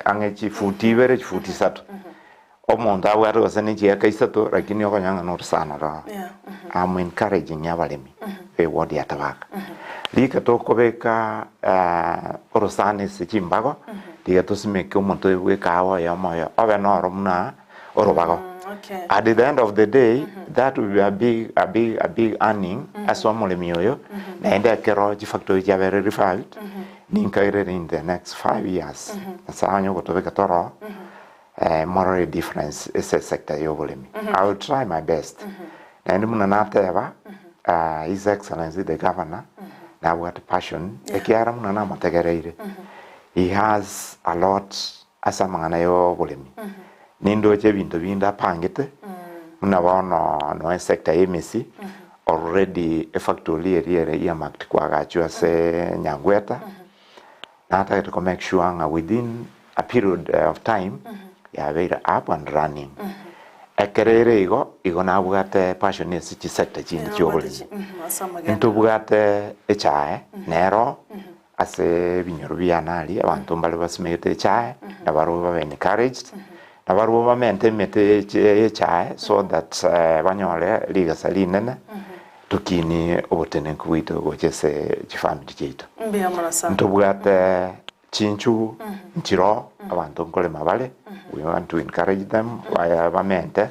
ang'e chifuti ibere chifuti isato. Omonto abwate gose ne chieka isato lakini okonyora ng'a norosana roro. I'm encouraging abaremi be ward ya Tabaka. Rika tokobeka orosana ase chimbago, tiga tosimeke omonto oyo bwa ekahawa oyomo oyo obe noro buna orobago. Okay. At the end of the day, that will be a big, a big, a big earning ase omoremi oyo, naende ekero chifactory chiabere revived, ninkairere in the next 5 years, Nyasaye onye ogotobeka toro, morore difference ase esector ya oboremi. I will try my best. Naende buna nateba, His Excellency the Governor, nabwate passion, ekiagera buna namotegereire, he has a lot Ase amang'ana y'oboremi, nindoche ebinto binde apangete, buna bono noe sector y'emesi, already efactory eria ere earmarked koagachwa ase Nyangweta, natagete ko make sure ng'a within a period of time yabeire up and running. Ekero ere igo, igo nabwate passion ase chisector chinde chi'oboremi. Ntobwate echae nero ase ebinyoro biane aria, abanto mbare basimegete echae, nabarobwo babe encouraged, nabarobwo bamente emete y'echae so that banyore rigesa rinene, tokinie obotenenku bwaito gocha ase chifamiri chiaito. Mbuya mono sana. Ntobwate Chinchugu nchiroo abanto nkorema bare, we want to encourage them bamente.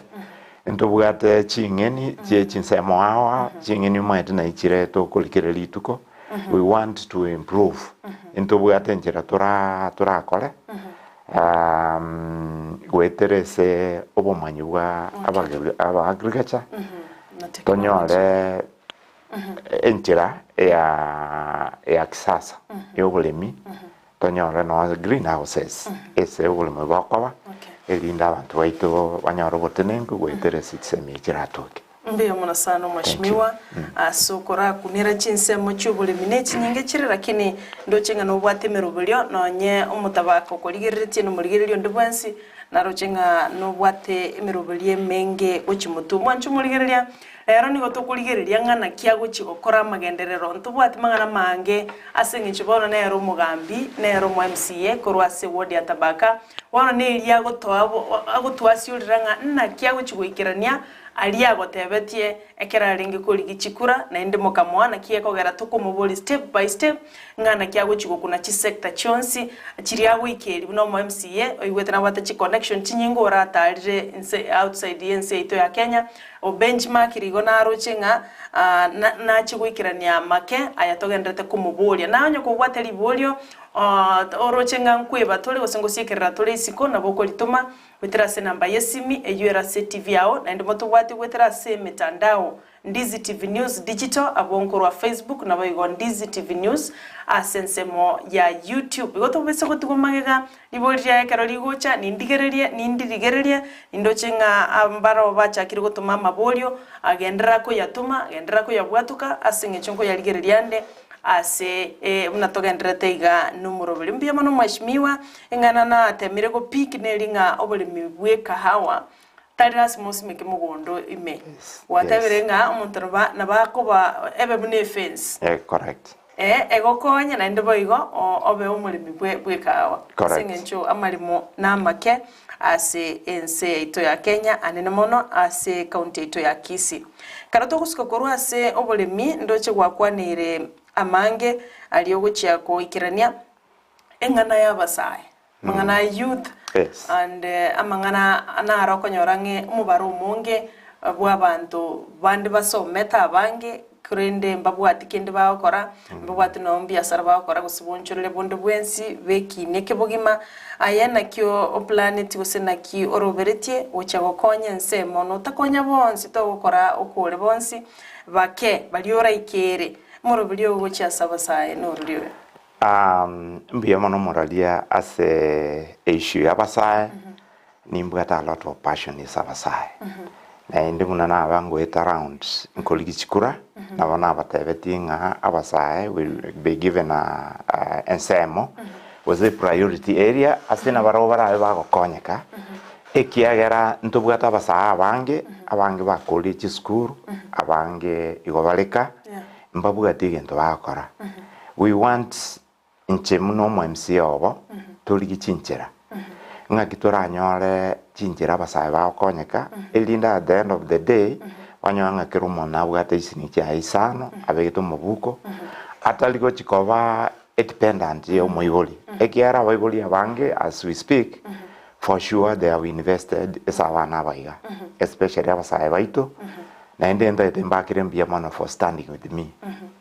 Ntobwate ching'eni chie chinsemo ao ao, ching'eni omanyete naye chire tokori kera rituko, we want to improve. Ntobwate enchera tora torakore goetera ase obomanyi bwa aba agriculture, tonyore Enchera ya kisasa y'oboremi tonyore nonya green houses ase oboremi bokoba erinde abanto baito banyore obotenenku goetera ase chisemi echi chiratoke. Mbuya mono sana omweshimiwa ase okorakunera chinsemo chi'oboremi ne chinyinge chire lakini ndoche ng'a nobwate emeroberio nonye omotabaka okorigereretie nomorigereria onde bwensi naroche ng'a nobwate emeroberio emenge gochia motwe. Mwanche omorigereria Ero nigo tokorigereria ng'a naki agochia gokora amagenderero. Ntobwati mang'ana mange ase engencho bono nere omogambi, nere omo MCA korwa ase ward ya Tabaka. Bono neria agotoa agotoasiorera ng'a naki agochia goikerania aria agotebetie ekero arenge korigia chikura naende mokamoa naki ekogera tokomoboria step by step ng'a naki agochia gokuna chisector chionsi chiria agoikeria buna omo MCA oigwete nabwate chiconnection chinyinge oratarire inse outside ye ense yaito ya Kenya. O benchmark rigo naroche ng'a nachie goikerania amake aya togendererete komoboria. Naye onye kobwate riborio oroche ng'a nkweba tore gose ngosiekerera tore isiko nabo okoritoma goetera ase enamba y'esimi eyio ere ase etivi yao naende motobwate goetera ase emetandao Ndizi TV News Digital abwo nkorwa Facebook naboigo Ndizi TV News ase ensemo ya YouTube. Igo tobese gotigwa magega Ribori riaye ekero rigocha, nindigererie, nindirigererie, nindoche ng'a mbarabwo bachakire gotoma amaborio, agenderera koyatoma, agenderera koyabwatoka, ase eng'encho nkoyarigereria ande ase buna togendererete iga nomoroberi. Mbuya mono mweshimiwa, eng'ana natemire gopick neri ng'a oboremi bw'ekahawa tari lasima osimeke mogondo ime. Gwatebire ng'a omonto nabo nabo akoba ebe buna efence. Correct. Ee, egokonye naende boigo obe omoremi bw'ekahawa. Ase Correct. engencho amaremo namake ase ense yaito ya Kenya anene mono ase ekaunti yaito ya Kisii. Ekero togosuka korwa ase oboremi ndoche gwakwaneire amange aria ogochia goikerania eng'ana y'abasae, amang'ana a youth Yes. and amang'ana naro okonyora ng'e omobaro omonge bw'abanto bande basomete abange korende mbabwati kende bagokora, mbabwati nonye mbiasara bagokora gose bonchorere bonde bwensi bekinie kebogima. Aye naki oplaneti gose naki oroberetie gochia gokonya ensemo notakonya bonsi togokora okore bonsi bake baria oraikere omoroberi ogo gochia ase abasae norori oyo. Mbuya mono moraria ase issue ya abasae, nimbwate a lot of passion ase abasae. Naende buna naba ngoeta round nkorigia chikura, nabo nabatebetie ng'a abasae will be given a ensemo gose priority area ase nabarabwo barabe bagokonyeka, ekiagera ntobwate abasae abange, abange bakorire chisukuru, abange igo bareka, mbabwati egento bagokora. We want inche buna omo MCA obo torigie chinchera ng'aki toranyore chinchera abasae bagokonyeka erinde at the end of the day banyore ng'a kera omonto nabwate chisini chiaye isano abegete omobuko atari gochi koba edependent ya omoibori ekiagera abaibori abange as we speak for sure they have invested ase abana aba iga especially abasae baito Naende ntagete mbakere mbuya mono for standing with me.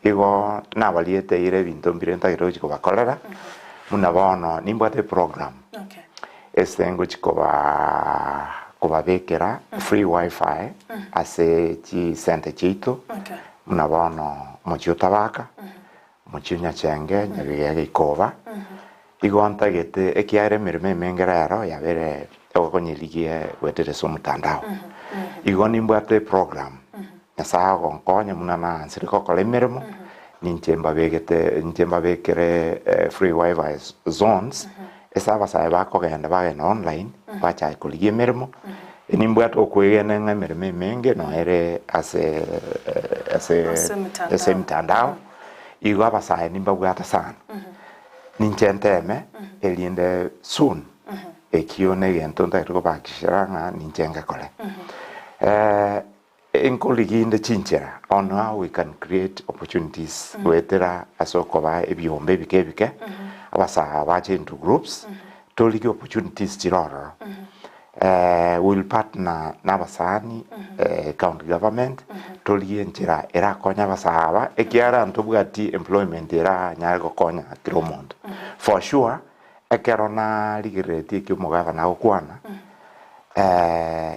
Igo nabarieteire ebinto mbire ntagete gochia kobakorera, buna bono nimbwate eprogram Okay. ase ngochia koba kobabekera free wifi ase chisente chiaito, Okay. buna bono omochie o Tabaka, omochie o Nyachenge, Nyabigega, Ikoba, igo ntagete ekiagera emeremo emenge rero yabere egokonyerigia goetera ase omotandao. Igo nimbwate eprogram, Nyasaye agonkonya buna naansire gokora emeremo, ninche mbabegete ninche mbabekere free wifi zones. Ase abasae bakogenda bagenda online bachake korigia emeremo, nimbwate okwegena ng'a emeremo emenge noyo ere ase ase Ase emitandao. ase emitandao, igo abasae nimbabwate sana. Ninche nteme erinde soon ekio na egento ntagete kobahakikishera ng'a ninche ngekore. Nkorigia inde chinchera on how we can create opportunities goetera ase okoba ebiombe ebike ebike, abasae bache into groups, torigie opportunities chire ororo. We will partner na abasani, county government, torigie enchera erakonye abasae aba, ekiagera ntobwati employment eranyare gokonya kera omonto. For sure, ekero narigereretie ekio omogavana agokwana,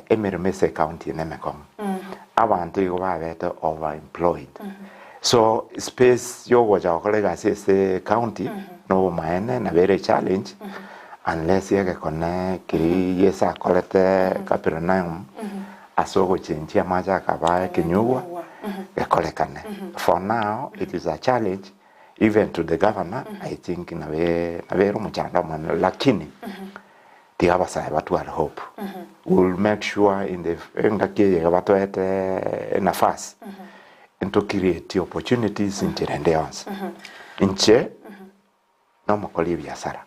emeremo ase ecounty eye nemekong'u. Abanto igo babete over employed. So space yogocha gokora egasi ase ecounty nobomaene nabo ere echallenge unless egekone keria Yeso akorete Capernaum ase ogochenchia amache akaba ekenyugwa gekorekane. For now it is a challenge even to the governor I think nabo ere omochando omonene lakini Tiga abasae batware hope. We will make sure in the engaki eye iga batoete enafasi, nto create opportunities enchera ende yonsi. Inche nomokori ebiasara,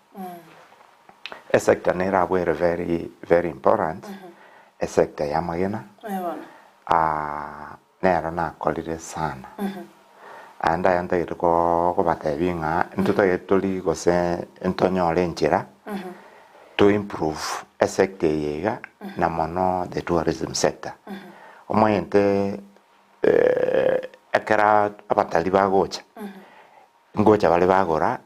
esector nere abwo ere very very important, esector ya amagena, nero nakorire sana. Naende aya ntagete kobatebia ng'a ntotagete tori gose ntonyore enchera to improve esector eye iga na mono the tourism sector. Omanyete ekero abatalii bagocha, Ngocha bare bagora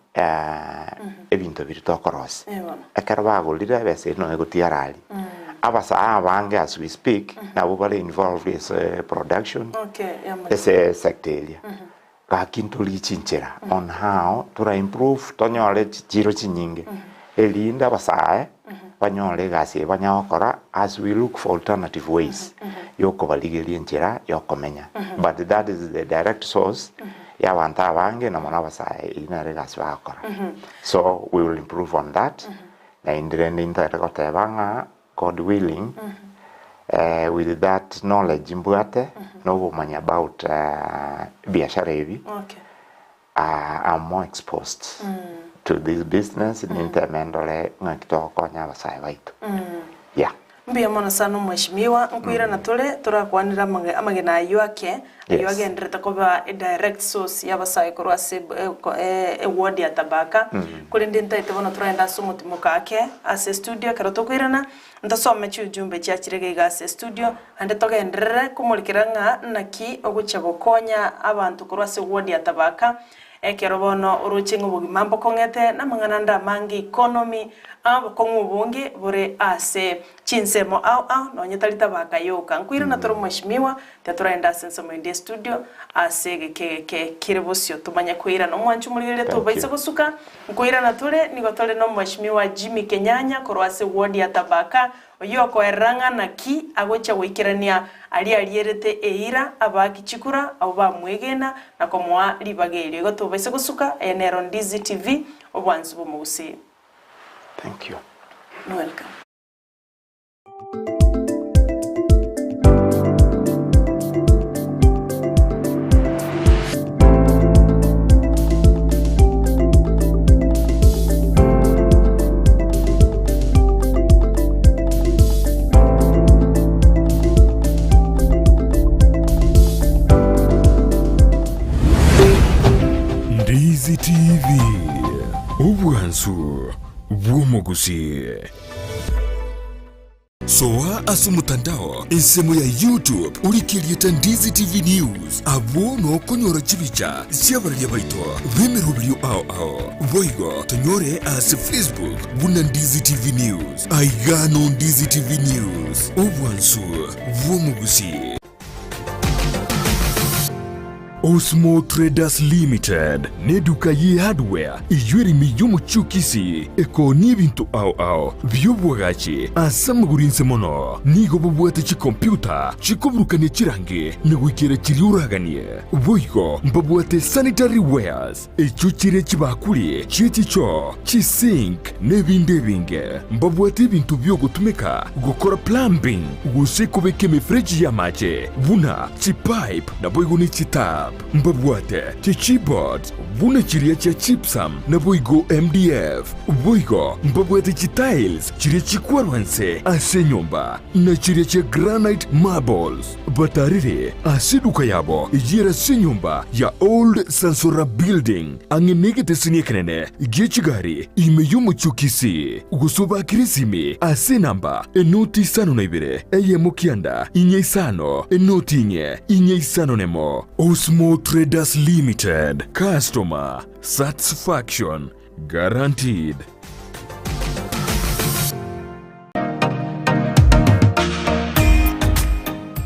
ebinto biria tokorosia. Ekero bagorire ebesa eria nonya egotigara aria. Abasae abange as we speak nabwo bare involved ase production ase sector eria. Gaki ntorigie chinchera on how tora improve tonyore chichiro chinyinge erinde abasae banyore egasi eye banyare gokora as we look for alternative ways yokobarigeria enchera yokomenya. But that is the direct source y'abanto abange na mono abasae, eyio nero egasi bagokora. So we will improve on that, naende rende intagete goteba ng'a God willing, with that knowledge mbwate, na obomanyi about ebiashara ebi, Okay. I'm more exposed to this business, ninteme ndore ng'aki togokonya abasae baito. Yeah. Mbuya mono sana omweshimiwa, nkoirana tore torakwanere amagena ayio ake ayio Yes. agenderete koba edirect source y'abasae korwa ase eward ya Tabaka. Korende ntaete bono toraende ase omotimoka ake ase estudio ekero tokoirana, ntosome chiujumbe chiachire iga iga ase estudio, naende togenderere komorikera ng'a naki ogochia gokonya abanto korwa ase eward ya Tabaka. Ekero bono oroche ng'a obogima mbokong'ete, na amang'ana ande amange, economy, aa obokong'u obonge bore ase chinsemo ao ao, nonye tari tabaka yoka. Nkoirana tore omweshimiwa, tiga toraende ase ensemo ende estudio, ase egeka egeke kere bosio tomanye koirana. Omwanchi omorigereria Thank tobaisa you. gosuka, nkoirana tore, nigo tore na omweshimiwa Jimmy Kenyanya korwa ase ward ya Tabaka, Oyio okoerera ng'a naki agochia goikerania aria arierete eira abaaki chikura abwo bamwegena na komoa ribaga erio. Igo tobaise gosuka, eye nero Ndizi TV, obwansu bw'omogusii. Thank you. Welcome. Ndizi TV, obwansu bw'omogusii. Soa ase omotandao ensemo ya YouTube orike erieta Ndizi TV News, abwo nokonyora chibicha chi'abararia baito b'emeroberio ao ao. Boigo tonyore ase Facebook buna Ndizi TV News. Aiga no Ndizi TV News, obwansu bw'omogusii. Osmo Traders Limited neduka ye hardware eyio ere ime y'omochie o Kisii ekoonia ebinto ao ao bi'obwagachi ase amagoro inse mono. Nigo bobwate chikompiuta chikoburukania chirangi na goikera chiria oraganie. Boigo mbabwate sanitary wares echio chire chibakuri chie chichoo, chisink, na ebinde ebinge. Mbabwate ebinto bi'ogotumeka gokora plumbing gose kobeka emefereji y'amache buna chipipe naboigo ne chitap. Mbabwate chichipboards buna chiria chia gypsum naboigo MDF. Boigo mbabwate chitiles chiria chikwarwa nse ase enyomba na chiria chia granite marbles. Batarire ase eduka yabo eyio ere ase enyomba ya Old Sansora Building ang'e negeteseni ekenene gie chigari ime y'omochie o Kisii, gose obakire esimi ase enamba enoti isano na ibere eyemo kianda inye isano enoti inye inye isano nemo. Osmo Traders Limited, Customer Satisfaction Guaranteed.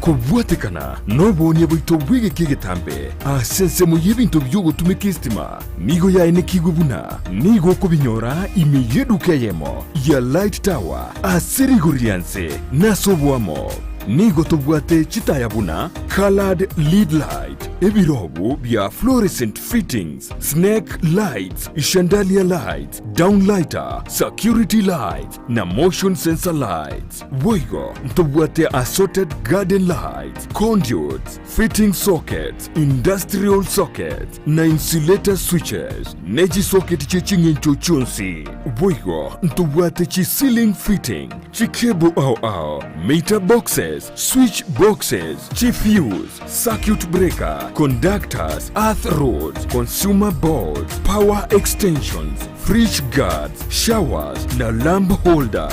Kobwatekana noboonia bwaito bw'egeka egetambe ase ensemo y'ebinto bi'ogotumeka esitima nigo yaenekigwe buna nigo okobinyora ime y'eduka eyemo ya Light Tower ase rigori ria nse na ase oboamo. Nigo tobwate chitaya buna coloured lead light, ebirobu bia fluorescent fittings, snake lights, chandelier lights, downlighter, security lights, na motion sensor lights. Boigo ntobwate assorted garden lights, conduits, fitting sockets, industrial sockets, na insulator switches, ne chisocket chie ching'encho chionsi. Boigo ntobwate chi ceiling fitting, chicable ao ao, meter boxes, switch boxes, chifuse, circuit breaker, conductors, earth rods, consumer boards, power extensions, fridge guards, showers na lamp holders.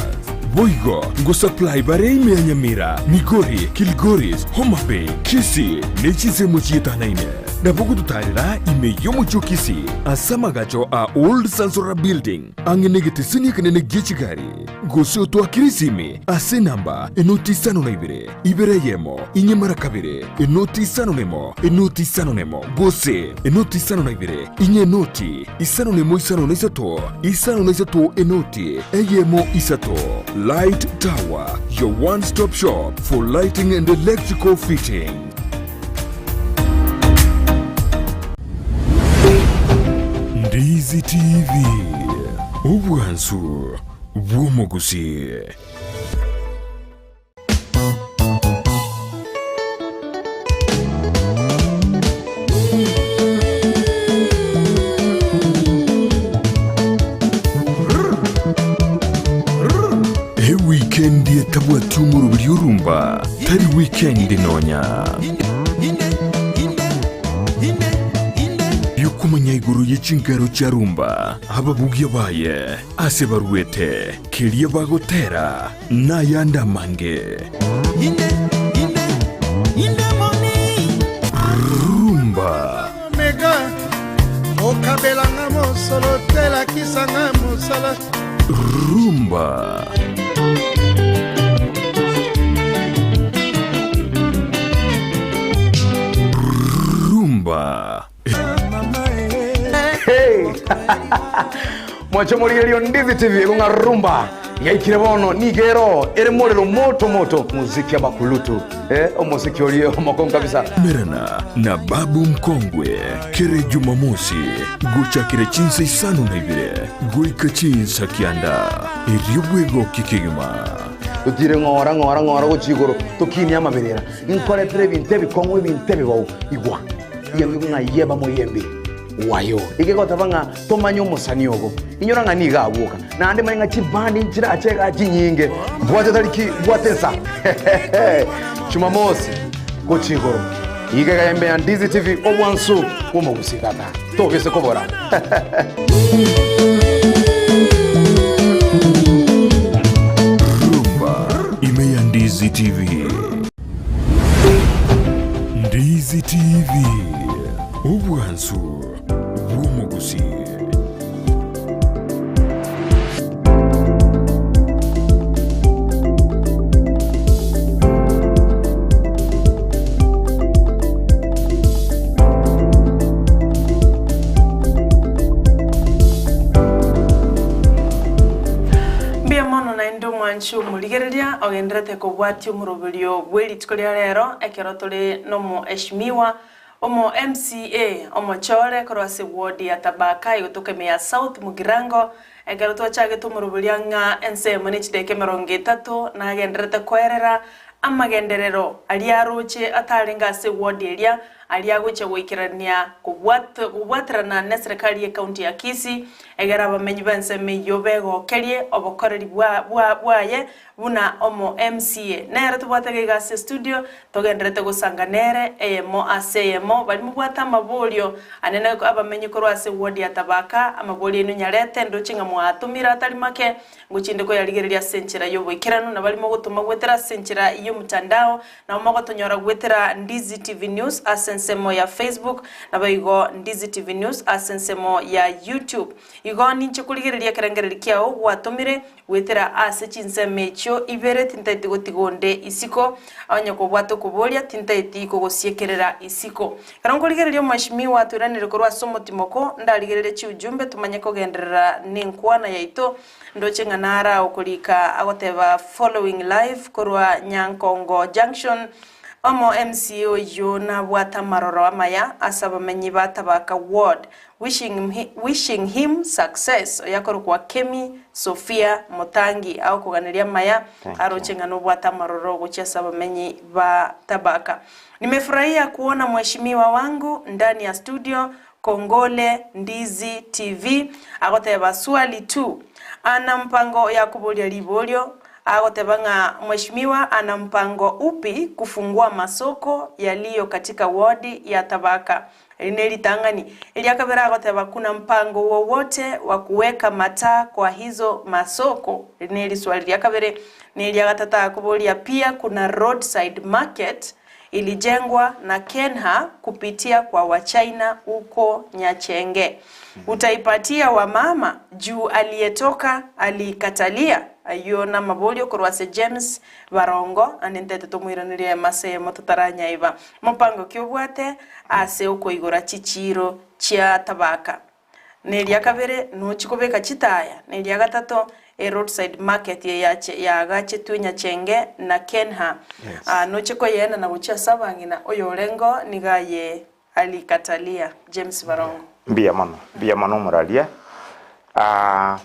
Boigo ngosupply bare ime ya Nyamira, Migori, Kilgoris, Homa Bay, Kisii ne chinsemo chietanaine. Nabo gototarera ime y'omochie o Kisii ase amagacho a Old Sansora Building ang'e negeteseni ekenene gie chigari. Gose otoakere esimi ase enamba enoti isano na ibere, ibere eyemo, inye mara kabere, enoti isano nemo, enoti isano nemo, gose enoti isano na ibere, inye enoti isano nemo isano na isato, isano na isato enoti eyemo isato. Light Tower, your one stop shop for lighting and electrical fittings. Ndizi TV, obwansu bw'omogusii. Ewikendi etabwati omoroberi orumba tari wikendi nonya. Yokomanya igoro ye chinkero chia rumba, ababugia baye, ase baruete, keria bagotera, nayande amange. Rumba. Mega okabela nga mosolo te lakisa nga mosala. Rumba. Rumba. Hey! Mwache morigererio Ndizi TV ekong'a rumba yaikire bono nigo ero ere morero moto moto muziki abakulutu eh, omosiki orie omokongu kabisa. Merana na Babu Mkongwe kere Jumamosi gochakire chinsa isano na ibere goika chinsa kianda erio bwegoki kegima. Totire ng'ora ng'ora ng'ora gochia igoro tokinie amaberera nkoretere ebinto ebikong'u ebinto ebibou igwa Yembe ng'a yeba moyembe wayo. Egegoteba ng'a tomanye omosani ogo. Inyora ng'a nigo agwoka. Naende manye ng'a chibandi nchirache igaa chinyinge. Bwate tariki, bwate ensa. Jumamosi gochia igoro. Iga iga yembe ya Ndizi TV obwansu bw'omogusii tata. Tobise kobora. Rumba ime ya Ndizi TV. Ndizi TV, obwansu bw'omogusii. Omwanchi omorigereria ogenderete kobwatia omoroberio bwe rituko ria rero ekero tore nomoeshimiwa omo MCA omochore korwa ase ward ya Tabaka egotoka ime ya South Mugirango ekero twachagete omoroberio ang'a ensemo ne chidakika 30 nagenderete koerera amagenderero aria aroche atarenge ase ward eria aria agochia goikerania kobwaterana neserekari y'ecounty ya Kisii, egere abamenyi b'ensemo eyio begokerie obokoreri bwaye buna omo MCA. Nere tobwate iga iga ase estudio, togendererete gosanga nere eyemo ase eyemo, baria mobwate amaborio anene abamenyi korwa ase ward ya Tabaka, amaborio aino nyarete, ndoche ng'a mwatomire atari make, Ngochinde koyarigereria ase enchera y'oboikeranu, na baria mogotoma goetera ase enchera y'omotandao, nabo mogotonyora goetera Ndizi TV News ase ensemo ya Facebook, naboigo Ndizi TV News ase ensemo ya YouTube. Igo ninche korigereria ekerengererio kiao gwatomire goetera ase chinsemo echio ibere, tintaeti gotiga onde isiko, onye kobwate okoboria tintaeti kogosiekerera isiko. Ekero nkorigereria omweshimiwa toiranere korwa ase omotimoko, ndarigererie chiujumbe tomanye kogenderera nenkwana yaito, Ndoche ng'a nara okorika agoteba following live korwa Nyankongo Junction, omo MCA oyio nabwate amaroro amaya ase abamenyi ba Tabaka Ward, wishing wishing him success, oyo akorokwa Kemi Sophia Mutangi agokoganeria amaya Thank you. aroche ng'a nobwate amaroro gochia ase abamenyi ba Tabaka. Nimefurahia kuona mheshimiwa wangu ndani ya studio Kongole Ndizi TV agoteba swali tu ana mpango ya koboria riborio agoteba ng'a Mheshimiwa ana mpango upi kufungua masoko yaliyo katika ward ya Tabaka eri neritang'ani. Eriakabere agoteba kuna mpango wowote wa kuweka mataa kwa hizo masoko eri neriswali riakabere. Neriagatato akoboria pia kuna roadside market ilijengwa na Kenha kupitia kwa Wachina huko Nyachenge. Utaipatia wamama juu aliyetoka aliikatalia? Ayio namaborio korwa ase James Barongo, naende ntaete tomoiranerie emasa eyemo totaranyaiba. Mopango ki obwate ase okoigora chichiiro chia Tabaka? Na eria kabere nochie kobeka chitaya, na eria gatato e roadside market eye yache yaagachetwe Nyachenge na Kenha, Yes. ah, nochie koyeenana gochia ase abang'ina oyorengo nigo aye alikatalia. James Barongo. Mbuya mono, mbuya mono omoraria. Ah,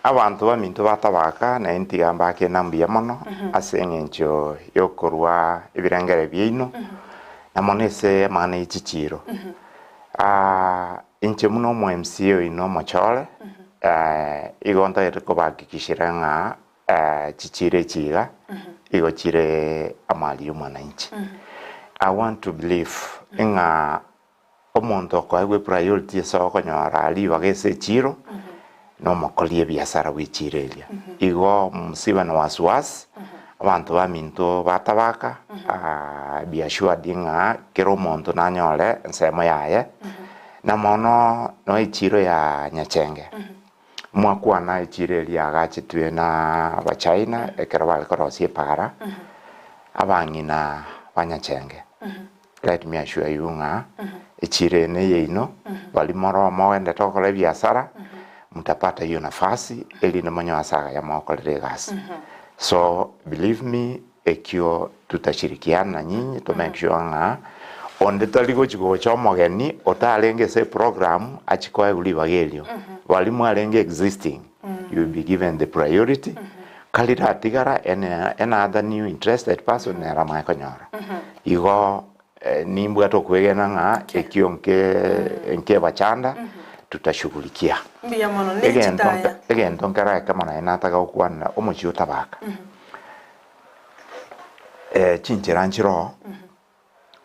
abanto baminto ba Tabaka naye ntiga mbake na mbuya mono ase eng'encho yokorwa ebirengere biaino, na mono ase amang'ana ye chichiiro. Ah, Inche buna omo MCA oino omochore, igo ntagete kobahakikishera ng'a chichiro echi iga, igo chire amari ya omwananchi. I want to believe ng'a omonto okoegwa epriority ase okonyora ribaga ase echiro, na omokori ebiasara bwe echiro eria. Igo msibe na wasiwasi, abanto baminto ba Tabaka, be assured ng'a kera omonto nanyore ensemo yaye, na mono no echiro ya Nyachenge, mwakwana echiro eria yagachetwe na abachina ekero bare korosia epara, abang'ina ba Nyachenge. Let me assure you ng'a echiro eye neyeino, baria more mogendete gokora ebiasara, mutapata hiyo nafasi erinde monyoe ase agaya mogokorera egasi. So believe me ekio tutashirikiana na nyinyi to make sure ng'a onde tari gochi gocha omogeni otarenge ase eprogram achie koegwa ribaga erio. Baria mwarenge existing, you will be given the priority, Kariratigara another new interested person nere amanye konyora. Igo nimbwate okwegena ng'a ekio nke nkebachanda tutashughulikia. Mbuya mono ne Egento chitaya. egento nkero ekemo naye nataka gokwanera omochie o Tabaka. Chinchera nchiroo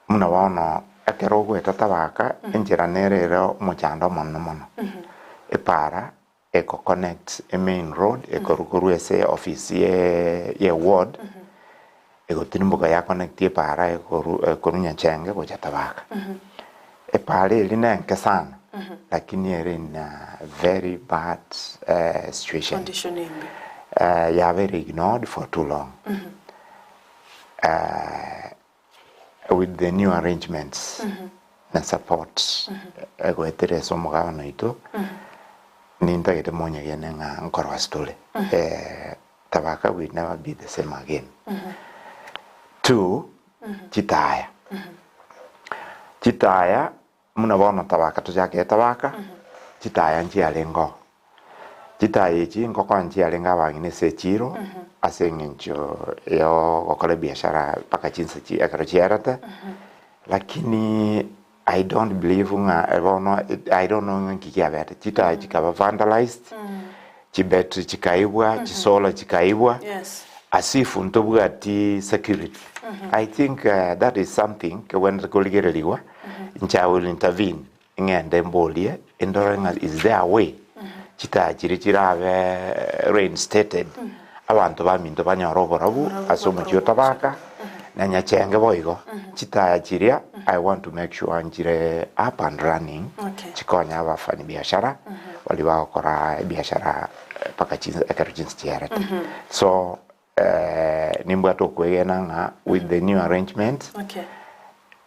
buna bono ekero ogoeta Tabaka enchera nere ere omochando omonene mono. Epara Eko connect emain road ekorwa korwa ase office ye ye ward egotirimboka ya connect epara ekoru ekorwa Nyachenge gocha Tabaka. Epara eria ne enke sana lakini ere in a very bad situation. Condition embe. Yabeire ignored for too long. With the new arrangements na support egoetera ase omogabana oito, nintagete monyegene ng'a nkorwa ase tore. Tabaka will never be the same again. Two, chitaya. Chitaya, buna bono tabaka tochake tabaka, chitaya nchiarenge oo. Chitaya echi nkokonya nchiarenge abang'ina ase echiro, ase eng'encho ya ogokora ebiashara mpaka chinsa chi ekero chiarete, lakini I don't believe ng'a bono I don't know ng'a nki kiabete, chitaya chikaba vandalised, chibettery chikaibwa, chisolar chikaibwa, Yes. as if ntobwati security. I think that is something kebwenerete korigererigwa, inche I will intervene, ng'ende mborie, ndore ng'a is there a way chitaya chiria chirabe reinstated, abanto baminto banyore oborabu ase omochie o Tabaka, na Nyachenge boigo. Chitaya chiria I want to make sure nchire up and running, Okay. chikonye abafanyi biashara baria bagokora ebiashara mpaka chinsa ekero chinsa chiarete. So nimbwate okwegena ng'a with the new arrangement Okay.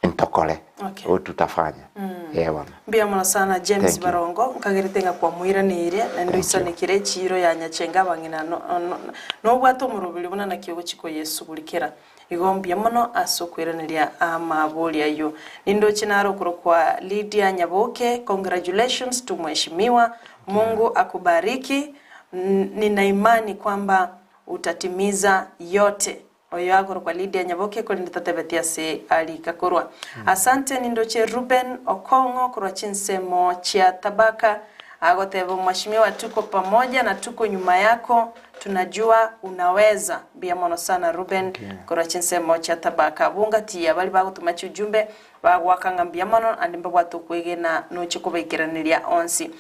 ntokore Okay. oo tutafanya ee bono. Mbuya mono sana James Thank you. Barongo, nkagerete ng'a kwamoiraneire, naende Thank you. oisanekire echiiro ya Nyachenge abang'ina no- no- nobwate omoroberi buna naki ogochia koyesugurikera. Igo mbuya mono ase okoiraneria amabori ayio. Nindoche naro okorokwa Lydia Nyaboke, congratulations to mheshimiwa, Mungu akubariki, nina imani kwamba utatimiza yote. Oyo akorokwa Lydia Nyaboke korende tatebeti ase arika korwa. Asante nindoche Reuben Okong'o korwa chinsemo chia Tabaka agoteba Mheshimiwa tuko pamoja na tuko nyuma yako tunajua unaweza. Mbuya mono sana Reuben korwa chinsemo chia Tabaka. Abwo ngatiya baria bagotoma chiujumbe Bagoaka ng'a mbuya mono, naende mbabwate okwegena noche kobaikeraneria onsi.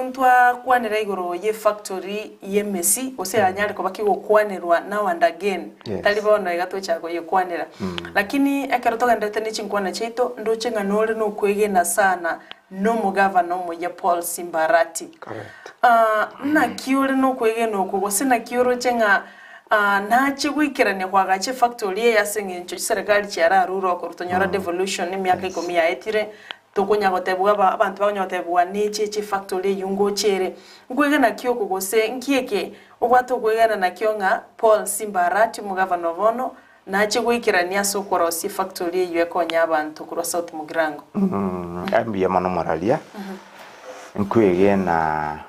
Ntwakwanera igoro y'efactory y'emesi, gose yanyare koba kegokwanerwa now and again, Yes. tari bono iga tochaka koyekwanera. Lakini ekero togendererete ne chinkwana chiaito, ndoche ng'a nore nokwegena sana nomogavana omoyia Paul Simba Arati. Correct. Naki ore nokwegena okwo, gose naki oroche ng'a Nache goikerania koagacha efactory eye ase eng'encho chiserekari chiararure okorwa tonyora devolution emiaka ikomi yaetire, tokonya gotebwa aba abanto bakonya gotebwa neche eche efactory eywo ngocha ere. Nkwegena ki oko gose nki eke obwate okwegena nakio ng'a Paul Simba Arati omogavana o bono nache goikerania ase okorosia efactory eywo ekonye abanto korwa South Mugirango? Mbuya mono moraria, nkwegena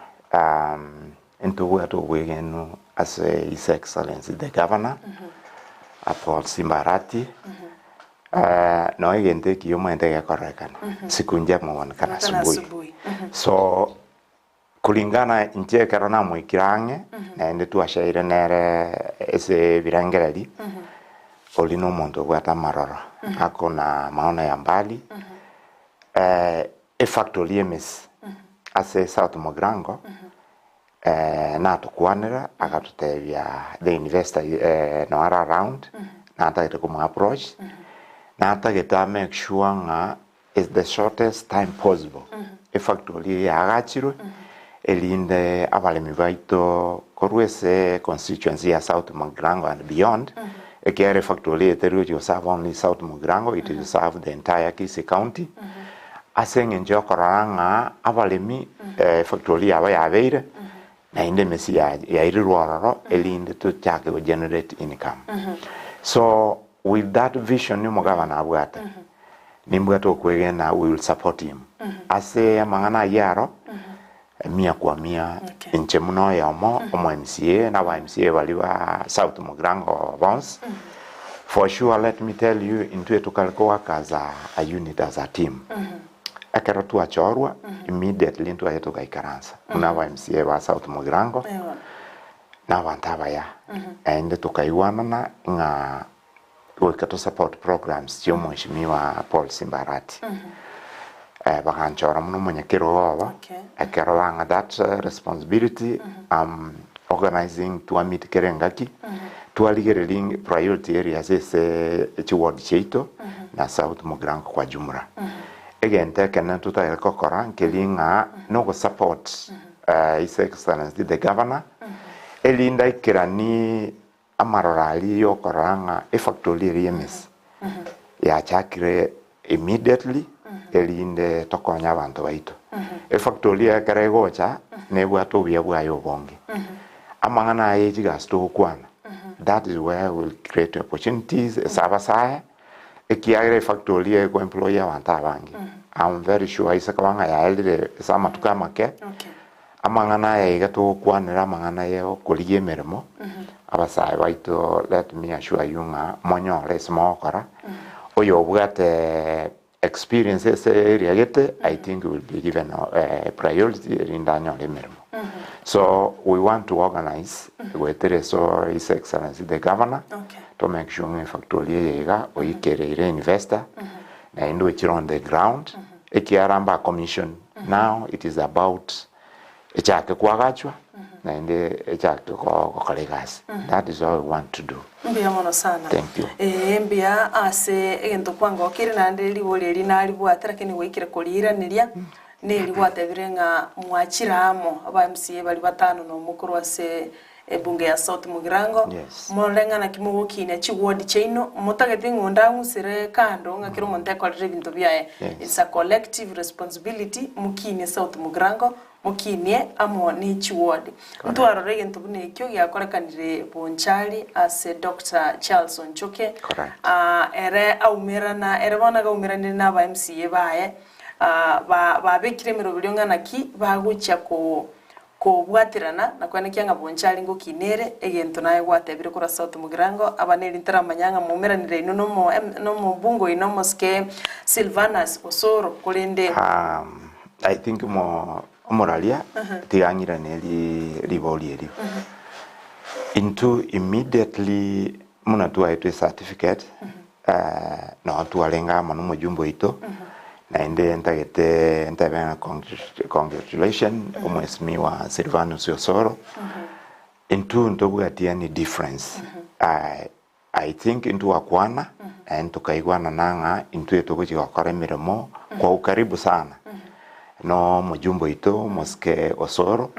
Ntobwate obwegenwa ase His Excellency the Governor, Paul Simba Arati, nonya egento ekiya omanyete gekorekana, siku njema huonekana Huonekana asubuhi. asubuhi. So kulingana inche ekero namoikire ang'e, naende twashaire nere ase ebirengereri, oria na omonto obwate amaroro, ako na maono ya mbali, Efactory y'emesi ase South Mugirango natokwanera agatotebia the investor no are around natagete komo approach natagete a make sure ng'a is the shortest time possible efactory eye yaagachirwe erinde abaremi baito korwa ase constituency ya South Mugirango and beyond ekiagera efactory eye teri gochi goserve only South Mugirango it will serve the entire Kisii county Ase engencho y'okorora ng'a abaremi efactory yabo yabeire, naende emesi yairirwe ororo erinde tochake go generate income. So with that vision omogabana abwate, nimbwate okwegena we will support him. Ase amang'ana ayio aro, mia kwa mia inche buna oyomo omo MCA na aba MCA baria ba South Mugirango bonsi, for sure let me tell you intwe tokare ko work as a a unit as a team. Ekero twachorwa immediately ntwaye togaikaransa buna aba MCA ba South Mugirango na abanto abaya naende tokaigwanana ng'a goika to support programs chia omweshimiwa Paul Simba Arati. Baganchora buna omonyakerogo obo, Okay. ekero bang'a that responsibility am organizing twameet kera engaki, twarigereria priority areas ase chiward chiaito na South Mugirango kwa jumla. Egento ekenene totagete gokora nkeri ng'a nogosupport His Excellency the Governor, erinde aikeranie Amaroro aria yokorora ng'a efactory eria y'emesi yachakire immediately erinde tokonye abanto baito. Efactory eye ekero egocha nebwate obuya bwaye obonge. Amang'ana aya ye chigasi togokwana, that is where we will create opportunities ase abasae, ekiagera efactory eye eko employ abanto abange. I'm very sure ase koba ng'a yaerire ase amatuko amake, amang'ana aya iga togokwanera amang'ana ya okorigia emeremo, abasae baito let me assure you ng'a monyore ase mogokora, oyo obwate Experience ase area gete I think will be given a priority erinde anyore emeremo. So we want to organize goetera ase His Excellency the Governor Okay. to make sure ng'a efactory eye iga oikereire investor naende ochire on the ground ekiara mba commission now it is about echake koagachwa naende echake gokora egasi that is all we want to do. Mbuya mono sana. Thank you. Ee mbuya ase egento kwangokire naende ribori eri naribwate lakini gwaikire koriiraneria neri gwatebire ng'a mwachire amo aba MCA baria batano nomo korwa ase ebunge ya South Mugirango Yes. morore ng'a naki mogokinia chiward chiaino motagete ng'a onde ang'usere kando ng'a kera omonto ekorere ebinto biaye. Yes. It's a collective responsibility mokinie South Mugirango Mokinie amo ne chiwodi. Ntwarore egento buna ekio giakorekanire Bonchari ase Doctor Charles Onchoke. Correct. Ah, ere aumerana, ere bono agaumeranire na aba MCA baye, ah, ba babekire emeroberio ng'a naki bagochia ko kobwaterana na koenekia ng'a Bonchari ngokina ere, egento naye gwatebire korwa South Mugirango, aba neri ntaramanya ng'a moumeranire inwe nomo nomobunge oino omosike Silvanus Osoro, korende. I think mo omoraria tiga ang'irane ri ribori erio. Intwe immediately buna twaetwe ecertificate noo twarenge amo na omojumbe oito, naende ntagete ntebe ng'a congratulation omwesimigwa Silvanus Osoro, intwe ntobwati any difference I think intwakwana naende tokaigwanana ng'a intwe togochia gokora emeremo kwa ukaribu sana no omojumbe oito omosike Osoro,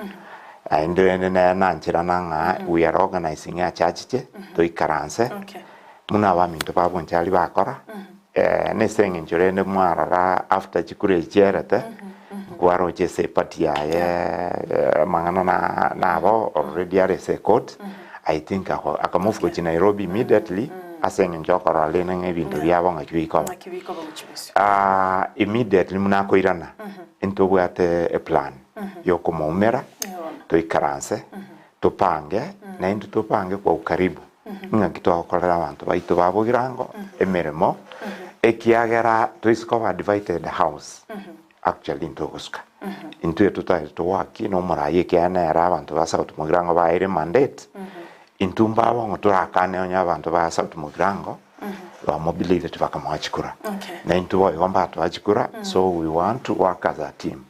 naende rende nere nancherana ng'a we are organizing achachiche toikaranse Okay. buna abaminto ba Bonchari bakora, nese eng'encho rende mwarora after chikura echi chiarete, nkwaroche ase eparty yaye amang'ana na nabo already are ase ecourt. I think ako akamove gochia Nairobi immediately ase eng'encho okorora rende ng'a ebinto biabo ng'aki bikoba. Ng'aki bikoba gochia bosio. Ah, immediately buna akoirana, intobwate eplan yokomoumera, toikaranse, topange, naintwe topange kwa ukaribu, ng'aki twagokorera abanto baito ba Bogirango emeremo, ekiagera toise koba divided house, Actually ntogosuka. Intwe totagete togoakie na omoraia ekiagera nere abanto ba South Mugirango baeire mandate, intwe mbabo ng'o torakane onye abanto ba South Mugirango ba mobilized bakamoa chikura. Okay. Na intwe boigo mbatoa chikura, so we want to work as a team.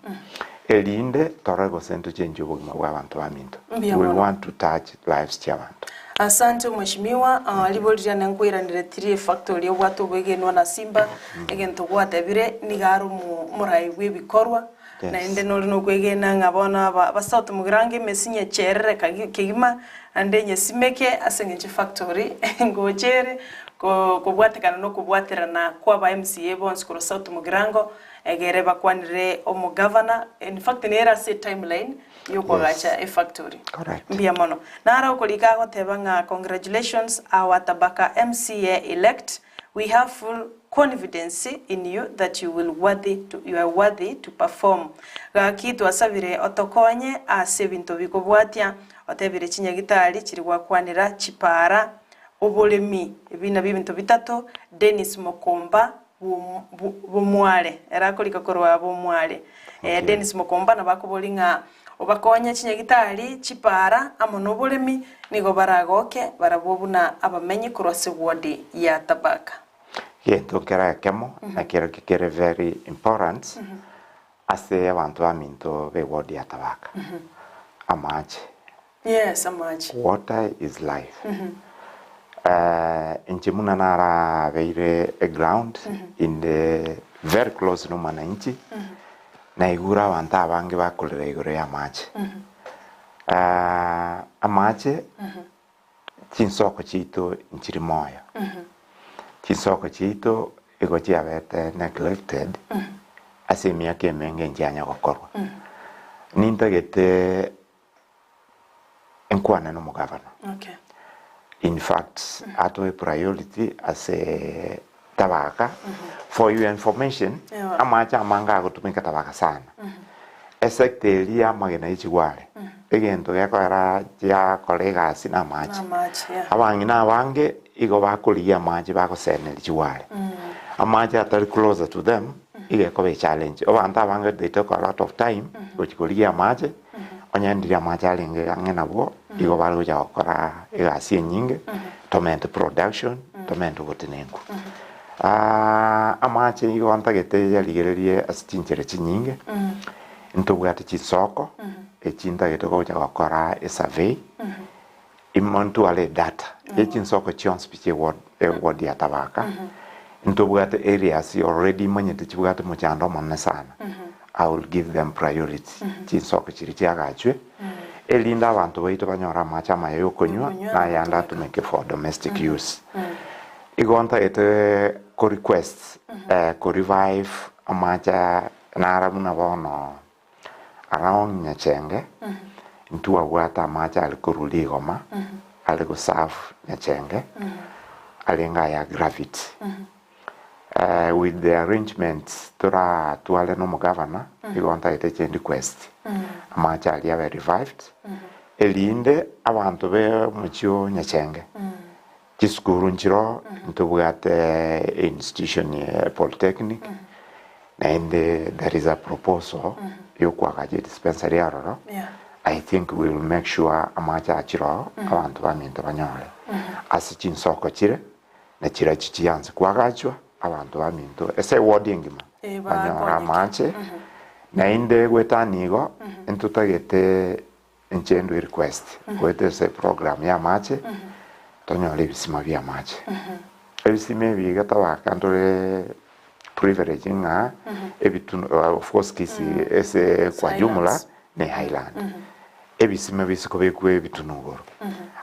Erinde torore gose ntochenchie obogima bwa abanto baminto. Mbuya We mono. want to touch lives chia abanto. Asante omweshimiwa, ah, ribori riane nkoiranere tiri efactory obwate obwegenwa na Simba, egento gwatebire nigo are omo omorai bwa ebikorwa, Yes. naende nore nokwegena ng'a bono aba abasauti mogirango emesi nyecherere kagi kegima, naende nyesimeke ase eng'encho efactory ngocha ere ko kobwatekana na okobwaterana kwa aba MCA bonsi korwa South Mugirango, egere bakwanere omogavana, in fact nere ase etimeline. Y'okoagacha efactory. Correct. Mbuya mono. Naro okorika agoteba ng'a congratulations our Tabaka MCA elect, we have full confidence in you that you will worthy to, you are worthy to perform. Gaki twasabire otokonye ase ebinto bikobwatia, otebire chinyagitari chiri gwakwanera, chipara, oboremi, ebi nabio ebinto bitato, Dennis Mokomba Bomware, ere akorika korwa Bomware. Okay. Dennis Mokomba nabo akoboria ng'a obakonye chinyagitari, chipaara, amo noboremi, nigo baragoke barabwo buna abamenyi korwa ase ward ya Tabaka. Egento nkere ekemo, nakerokio kere very important, ase abanto baminto be ward ya Tabaka, amache. Yes, amache. Water is life. Inche buna narabeire eground inde very close na omwananchi, naigure abanto abange bakorera igoro ya amache. Amache, chinsoko chiaito nchiri moyo, chinsoko chiaito igo chiabete neglected ase emiaka emenge nchianya gokorwa. Nintagete. Nkwane nomogavana. Okay. In fact, atoe priority ase Tabaka. For your information, Ewa. amache amange agotumeka Tabaka sana. Esector eria y'amagena ye chigware, egento gekoera giakora egasi namache. Namache, yeah. Abang'ina abange igo bakorigia amache bagoseneria chigware. Amache atari closer to them, igo ekoba echallenge. Abanto abange they take a lot of time gochia korigia amache, Onye ndiria amache arenge ang'e nabwo, igo bare gocha gokora egasi enyinge, tomente production, tomente obotenenku. Amache igo ntagete yarigererie ase chinchera chinyinge, ntobwate chinsoko, echi ntagete gocha gokora esurvey, imo ntware edata ye chinsoko chionsi pi chia eward eward ya Tabaka, ntobwate areas already manyete chibwate mochando omonene sana, I will give them priority chinsoko chiria chiagachwe, erinde abanto baito banyore amache amaya ya okonywa Okonywa na ayande na atumeke for domestic use. Igo ntagete ko request ko revive amache nara buna bono Around Nyachenge, ntwabwate amache are korwa rigoma, are go serve Nyachenge, arenge aya gravity. With the arrangements toratware na omogavana, igo ntagete change request, amache aria abe revived, erinde abanto be omochie o Nyachenge, chisukuru nchiroo, ntobwate institution ya polytechnic, Naende there is a proposal yokoagacha edispensary aroro, Yeah. I think we will make sure amache achire oo, abanto baminto banyore. Ase chinsoko chire, na chirachi chianse koagachwa, abanto baminto ase eward engima Eh, banyore bakonyeke. amache. Naende goetania igo, ntotagete inche ndwe request goeta ase eprogram ya amache, tonyore ebisima bia amache. Ebisima ebi iga tabaka ntore privilege ng'a ebitunu of course Kisii ase kwa jumla Highlands. ne highland. Ebisima bise kobekwa ebitunu igoro,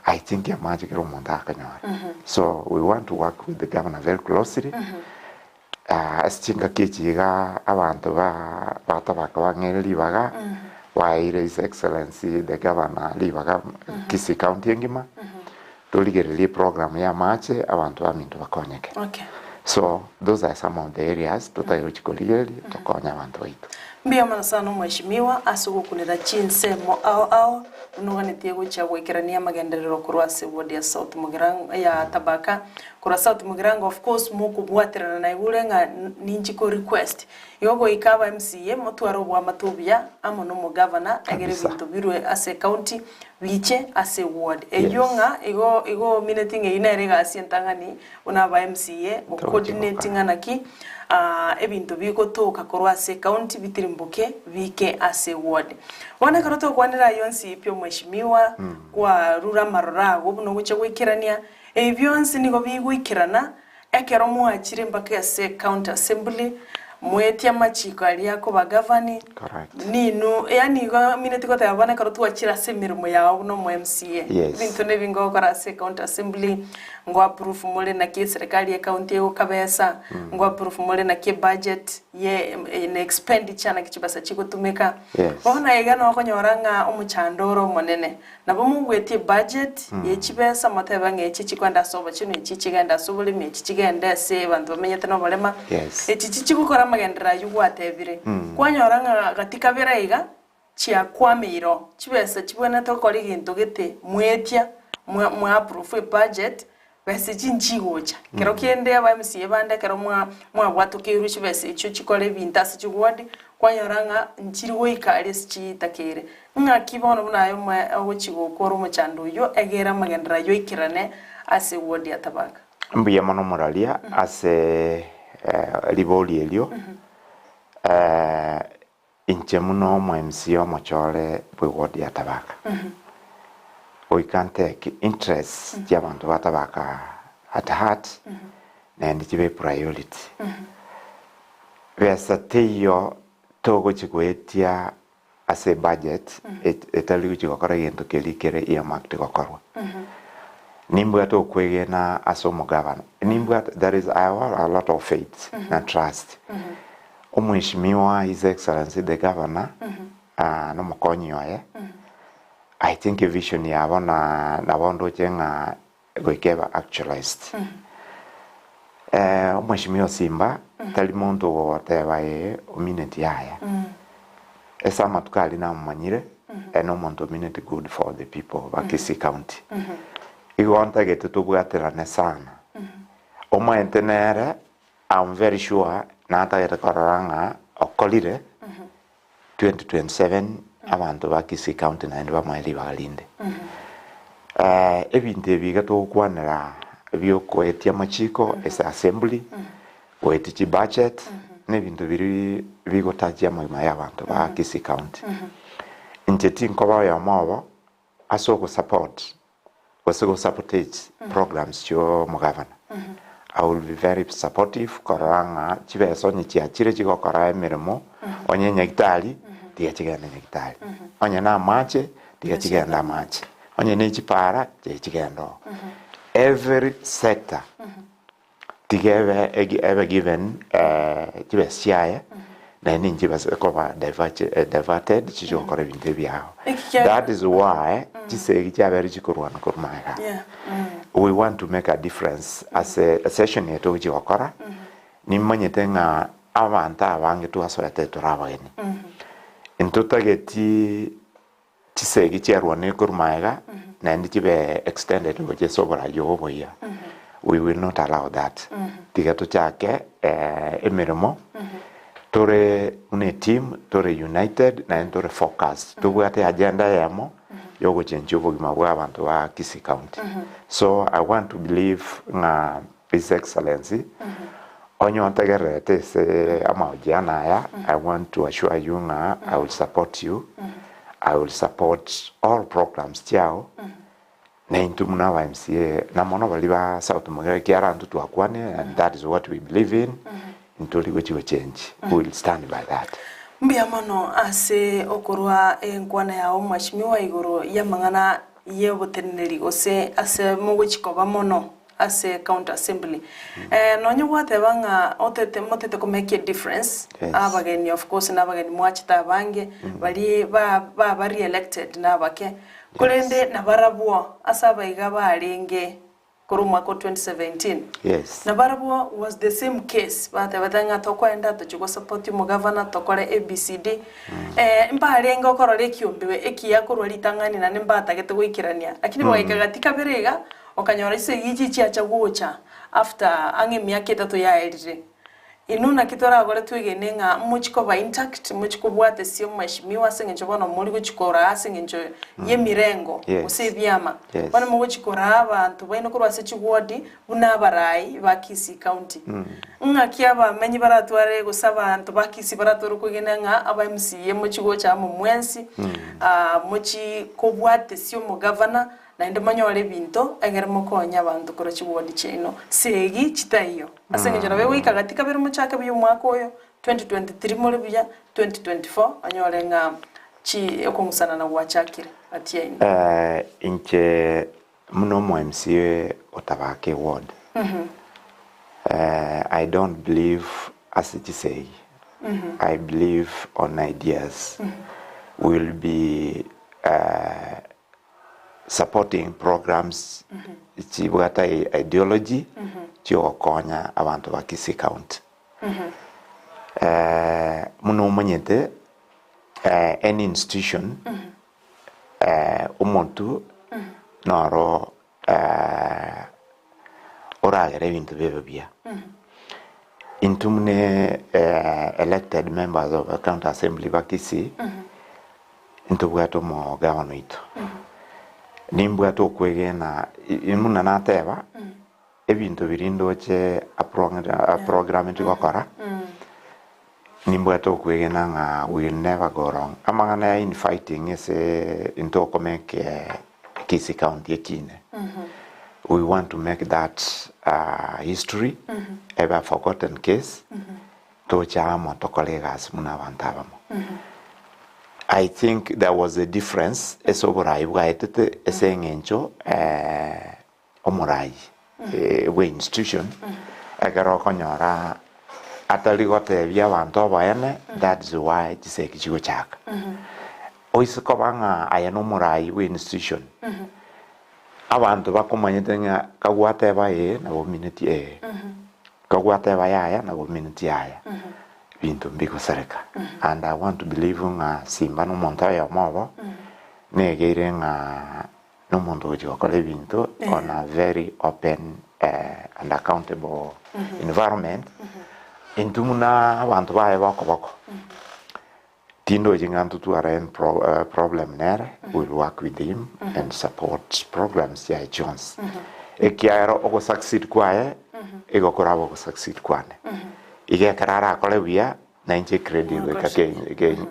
I think amache kera omonto akanyora. So we want to work with the governor very closely, Ase chingaki echi iga abanto ba batabaka bang'eire ribaga, baeire His Excellency the Governor ribaga Kisii County engima, torigererie eprogram ya amache abanto baminto bakonyeke. Okay. So those are some of the areas totari gochia korigereria tokonye abanto baito. Mbuya mono sana omweshimiwa ase ogokunera chinsemo ao ao buna oganetie gochia goikerania amagenderero korwa ase ward ya South Mugirango ya Tabaka Korwa South Mugirango of course mokobwaterana naigure ng'a ninchi ko request igo goika aba MCA motware oboamate obuya amo na omogavana egere Kabisa. ebinto birwe ase ecounty biche ase eward eyio Yes. ng'a igo igo omineti ng'a eyio nere egasi entang'ani buna aba MCA go Togochi coordinate gokora. ng'a naki ebinto bigotoka korwa ase ecounty bitirimboke biike ase eward. Bono ekero togokwanera ayio onsi pi omweshimiwa kwarure amaroro ago buna ogochia goikerania Ebi bionsi nigo bigoikerana ekero mwachire mpaka ase county assembly, mwetie amachiko aria akobagavani, Correct. ninu yaani igo mineti goteba bono ekero twachire ase emeremo yao buna omo MCA, Yes. ebinto nebi ngokora ase county assembly, ngo approve more naki eserekari ye county egokabesa, ngo approve more naki ebudget ye na expenditure naki chibesa chigotumeka. Yes. Bono iga nokonyora ng'a omochando ore omonene. Nabo mogwetie ebudget ye chibesa motebe ng'a echi chikoenda ase obochenu, echi chigende ase oboremi, echi chigende ase abanto bamenyete noborema, Yes. echi chichigokora amagenderero ayio gwatebire. Kwanyora ng'a gati kabere iga, chiakwameire oo, chibesa chibwenerete gokora egento gete mwetia, mwa mwa approve ebudget, Besa echi nchigocha. Kero kende aba MCA bande ekero mwa mwabwatokeirwe chibesa echio chikore ebinto ase chiward, kwanyora ng'a nchiri goika aria ase chitakeire. Ng'aki bono buna aye omoe ogochia gokora omochando oyio egere amagenderero ayio aikerane ase eward ya Tabaka? Mbuya mono moraria ase ribori erio. Inche buna omo MCA omochore bwe ward ya Tabaka, goika ntake interests chia abanto ba Tabaka at heart naende chibe priority. Besa teiyo togochi goetia ase ebudget etari gochi gokora egento keria kere earmarked gokorwa. Nimbwate okwegena ase omogavana, nimbwate there is I have a lot of faith na trust. Omweshimiwa His Excellency the Governor nomokonyi oye, I think evision yabo na nabo ndoche ng'a goika ebe actualized. Omweshimiwa Simba tari monto ogoteba ee omineti yaya. Ase amatuko aria namomanyire, ere nomonto omineti good for the people ba Kisii County. Igo ntagete tobwaterane sana. Omanyete nere I'm very sure natagete korora ng'a okorire 2027 abanto ba Kisii County naende bamoe ribaga rinde. Ebinto ebi iga togokwanera biokoetia amachiko ase assembly, goetia chibudget, na ebinto biria bigotachia amagima ya abanto ba Kisii County. Inche tinkoba oyomo obo ase ogosupport gose go sabotage programs chia omogavana. I will be very supportive korora ng'a chibesa onye chiachire chigokora emeremo, onye nyagitari, tiga chigende nyagitari, onye na amache, tiga chigende amache, onye ne chipara, tiga chigende oo. Every sector tiga ebe egi- ebe given chibesa chiaye, naende nchibase koba diverge diverted chiche gokora ebinto ebiao. Ekiagera- That is why chisegi chiabeire chikorwana korwa magega. Yeah. We want to make a difference ase esession eye togochia gokora, nimanyete ng'a abanto abange twasoete tore abageni. Ntotageti Chisegi chiarwanire korwa magega naende chibe extended gochia ase oboraia obo oboyia. We will not allow that. Tiga tochake emeremo tore buna eteam, tore united naende tore focused. Tobwate agenda eyemo ya ogochenchia obogima bwa abanto ba Kisii County. So I want to believe ng'a His Excellency onye ontegererete ase amahojiano aya, I want to assure you ng'a I will support you, I will support all programs chiao, na intwe buna aba MCA na mono baria ba South Mogere ekiagera intwe twakwanire and that is what we believe in, ntori gochia gochange, we will stand by that. Mbuya mono ase okorwa enkwana yao Mweshimiwa igoro y'amang'ana y'oboteneneri gose ase mogochia koba mono. Ase county assembly nonye gwateba ng'a otete motete ko make a difference Yes. abageni of course na abageni mwachete abange baria ba baba re-elected nabake korende nabarabwo ase abaiga barenge korwa omwaka o 2017 Yes. nabarabwo was the same case batebete ng'a tokoenda tochie gosupport omogavana tokore ABCD mbarenge okorora ekiombe ekiya korwa ritang'ani naende mbatagete goikerania lakini bagaika gati kabere iga Okanyora chisegi echi chiacha gocha after ang'e emiaka etato yaerire. Inwe naki toragore twegene ng'a mochie koba intact, mochie kobwata ase omweshimiwa ase eng'encho bono mori gochia koraa ase eng'encho y'emirengo Yes. gose ebiama. Yes. Bono mogochia koraa abanto baino korwa ase chiward buna abarai ba Kisii County. Ng'aki abamenyi baratware gose abanto ba Kisii baratware okwegena ng'a aba MCA mochie gocha amo mwensi, mochie kobwatesia omogavana Naende monyore ebinto, egere mokonye abanto korwa chiwodi chiaino segi chitaiyo. Ase engencho nabo egoika gati kabere mochake buya omwaka oyo, 2023 more buya, 2024 onyore ng'a chi okong'usanana gwachakire gati yaino. Inche buna omo MCA o Tabaka eward, I don't believe ase chisegi, I believe on ideas. We will be supporting programs chibwate ideology chiogokonya abanto ba Kisii County. Buna omanyete any institution omonto noro oragere ebinto bibe buya. Intwe buna elected members of county assembly ba Kisii, Ntobwate omogabane oito. Nimbwate okwegena buna nateba, ebinto biria ndoche aprogrameti gokora, nimbwate okwegena ng'a we will never go wrong. Amang'ana ya infighting ase ntokomeke Kisii County ekine, we want to make that history ebe a forgotten case. Toche amo tokore egasi buna abanto abamo. I think there was a difference ase oborai bwaetete ase eng'encho omorai bwe institution ekero okonyora atari gotebia abanto oboene that's why chisegi chigochaka. Oise koba ng'a aye nomorai bwe institution, abanto bakomanyete ng'a kagwateba ee nabo omineti ee, kagwateba yaya nabo omineti yaya, binto mbigosareka. And I want to believe ng'a Simba nomonto oyomo obo, negeire ng'a nomonto ogochia gokora ebinto on a very open and accountable environment, intwe buna abanto baye bokoboko, Tindochi ng'a ntotware problem nere, we will work with him and support programs chiaye chionsi. Ekiagera ogosucceed kwaye igo korabe ogosucceed kwane. Iga ekero arakore buya, nainche ecredit goika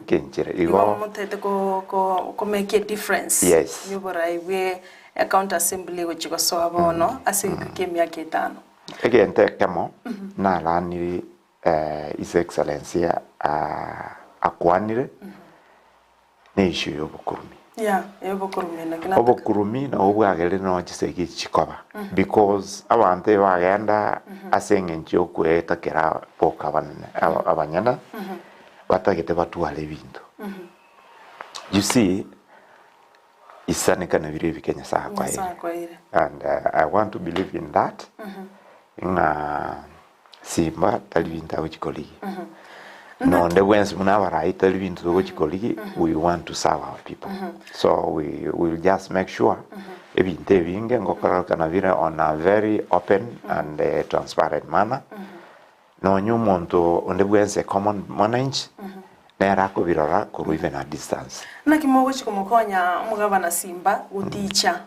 kenchere. Igo Igo motete ko ko ko make a difference Yes. yoborai bwe ecounty assembly gochia gosoa bono ase egeka kia emiaka etano. Egento ekemo naraniri His Excellency akwanire ne issue ya obokurumi. Yeah, ya obokurumi naki nataka. Obokurumi nabo bwagerire nonya chisegi echi chikoba because abanto ebagenda ase eng'encho ya okoetakera boka abanene abanyene batagete batware ebinto. You see, Isaneka biria ebike Nyasae Nyasae akoeire. akoeire. And I want to believe in that ng'a Simba tari binto agochi korigia. Nonde bwensi buna abarai tari binto togochi korigia, we want to serve our people. So we will just make sure ebinto ebinge ngokororokana bire on a very open and transparent manner. Nonya omonto onde bwensi a common mwananchi nere akobirora korwa even a distance. Naki mogochia komokonya omogabana Simba goticha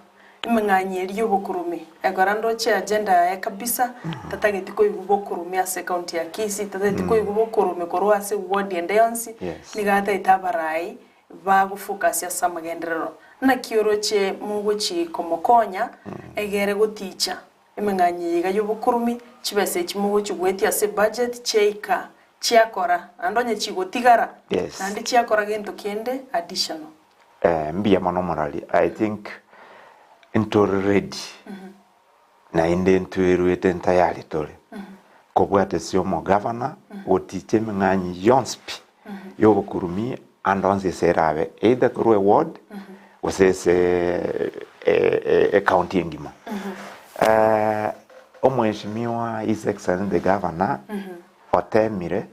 emeng'anyi eria y'obokurume? Ekero ndoche agenda yaye kabisa, tatageti koigwa bokurume ase ecounty ya Kisii, tatageti koigwa bokurume korwa ase ward ende yonsi, Yes. nigo atagete abarai bagofocus ase amagenderero. Naki oroche mogochi komokonya egere goticha Emeng'anyi eye iga y'obokurumi, chibesa echi mogochia goetia ase ebudget chiaika chiakora, naende onye chigotigara, Yes. naende chiakora gento kende additional. Eh, mbuya mono omorari. I think ntore ready naende ntweruete ntayari tore kobwata ase omogavana goticha emeng'anyi yonsi pi y'obokurumi ande onsi ase erabe either korwa eward gose ase ecounty engima. Omweshimiwa His Excellency the Governor otemire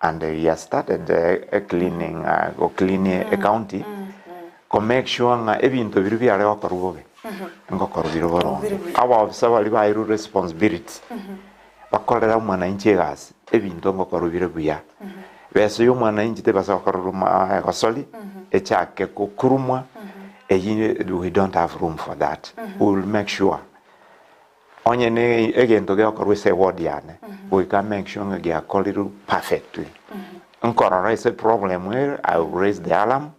and he has started cleaning go clean ecounty ko make sure ng'a ebinto biria biare gokorwa bobe ngokorwa bire boronge. Abaofisa baria bairwe responsibility Bakorera omwananchi egasi, ebinto ngokorwa bire buya. Besa ya omwananchi tebasa gokorerwa egosori, echake gokurumwa, eyio we don't have room for that. We will make sure onye ne egento gegokorwa ase eward yane, goika make sure ng'a giakorirwe perfectly. Nkorora ase problem ere, I will raise the alarm,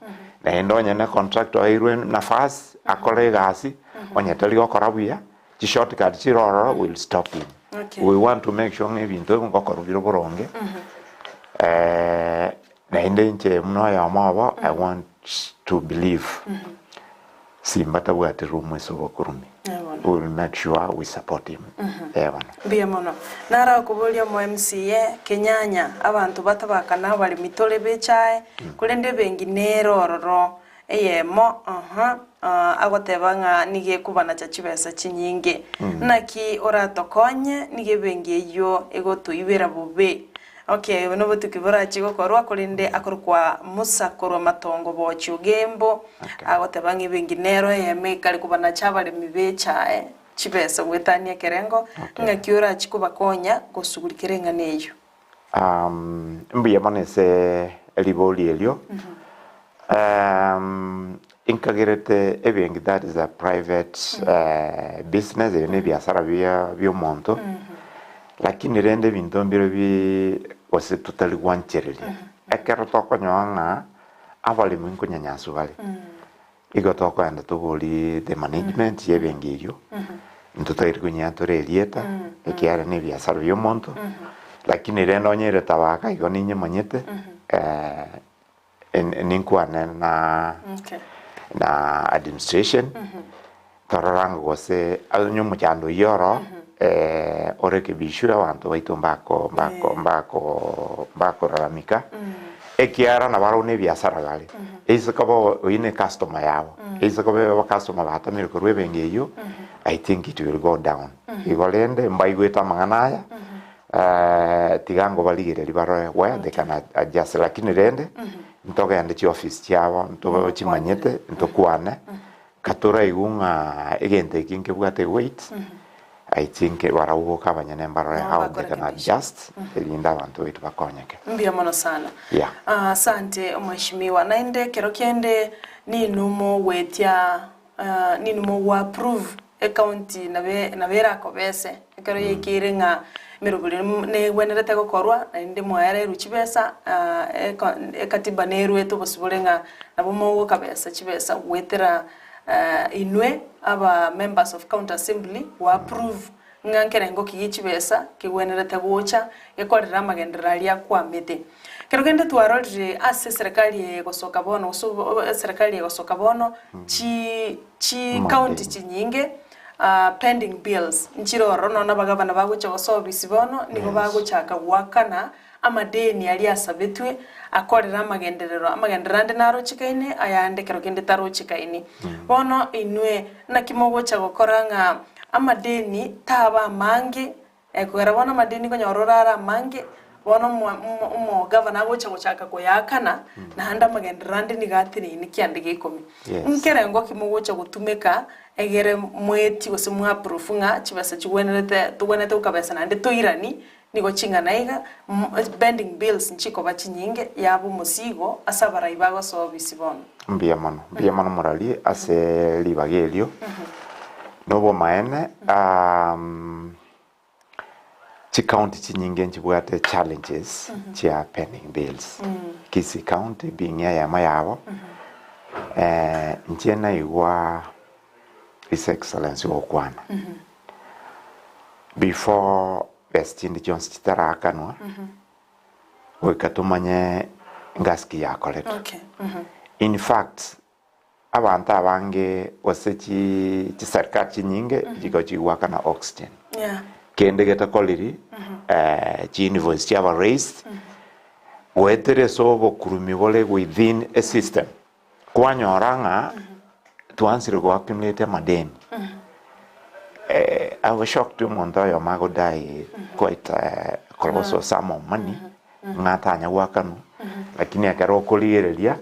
naende onye ne contractor oeirwe nafasi akore egasi, onye tari gokora buya, Chi shortcut chire ororo will stop him. Okay. We want to make sure ng'a ebinto ebi ngokorwa bire boronge. Naende inche buna oyomo obo, I want to believe Simba tabwati room ase obokurumi. Eh, bono. We will make sure we support him. Eh, bono. Mbuya mono. Naro akoboria omo MCA, Kenyanya, abanto batabakana abaremi tore bechae, korende ebenki nere ororo. Eyemo, uh-huh, agoteba ng'a nigo ekobanacha chibesa chinyinge. Naki oratokonye, nigo ebenki eyio egotoibera bobe. Okay, obo nobotuki borachie gokorwa, korende akorokwa Musa korwa matongo bochia Ogembo, Okay. agoteba ng'a ebenki nero eyemo ekare kobanacha abaremi b'echae chibesa goetania ekerengo, Okay. ng'aki orachie kobakonya gosugurikera eng'ana eyio. Mbuya mono ase ribori erio. Inkagerete ebenki that is a private business, ebi ne ebiasara bia biomonto, lakini rende ebinto mbire bi gose totari gwanchereria. Ekero tokonyora ng'a abaremi nkonyanyaswa bare, Igo tokoenda toborie the management y'ebenki eyio, intwe tari konyeatora erieta, ekiagera na ebiasara bi'omonto, lakini rende onye ere tabaka igo ninyemanyete, ninkwane na Okay. na administration, torora ng'a gose onye omochando oyio oro, orekebishwe abanto baito mbako mbako mbako mbakoraramika. Ekiagera nabarabwo na ebiasara bare, eise koba oyio ne customer yabo, eise koba abacustomer batamire korwa ebenki eyio, I think it will go down. Igo rende mbaigwete amang'ana aya, tiga ngobarigereria barore where they can adjust lakini rende ntogende chiofisi chiabo ntochimanyete ntokwane, katoraigwe ng'a egento eki nkebwate weight, I think barabwo boka abanyene mbarore Nabo how they can bakorekebisha. adjust erinde abanto baito bakonyeke. Mbuya mono sana. Yeah. Ah, asante mheshimiwa. Naende ekero kende ninwe mogwetia ah, ninwe mogwa approve ecounty nabe nabo erakobese ekero yaikeire ng'a emeroberi negwenerete gokorwa naende mwaererwe chibesa ah, eko ekatiba nerwete obosibore ng'a nabo mogokabesa chibesa goetera Inwe aba members of county assembly go approve ng'a nkerengo ki gie chibesa kegwenerete gocha gekorere amagenderero aria akwamete. Kero kende twarorire ase eserekari eye egosoka bono gose eserekari egosoka bono chi chi county chinyinge pending bills nchire ororo nonya na abagavana bagocha gosoa ofisi bono nigo bagochaka goakana Amadeni aria asabetwe akorere amagenderero, amagenderero ande narochekaine, ayande ekero kende tarochekaini. Bono inwe, naki mogocha gokora ng'a amadeni taba amange, ekogera bono amadeni konyora orare amange, bono omogavana agocha gochaka koyaakana, naende amagenderero ande nigo ateneine kianda gia ikomi. Nkerengo ki mogocha gotumeka egere mwetie gose mwaprove ng'a chibesa chigwenerete togwenerete gokabesa naende toirani Nigo ching'ana iga, pending bills nchikoba chinyinge, yaba omosigo ase abarai bagosoa obisi bono. Mbuya mono, mbuya mono morarie ase ribaga erio, nobomaene chicounty chinyinge nchibwate challenges chia pending bills, Kisii county being eyemo yabo, inche naigwa His Excellency gokwana. Before besa chinde chionsi chitarakanwa, goika tomanye ngasi ki yakoretwe. Okay. In fact, abanto abange gose chi chiserikari chinyinge chigo chigwakana oxygen. Yeah. Kende getakoriri, chi invoice chiaba raised, goetera ase obokurumi bore within a system. Kwanyora ng'a twansire go accumulate amadeni, I was shocked omonto oyomo agodai quite colossal sum of money ng'a tanya goakanwa, lakini ekero okorigereria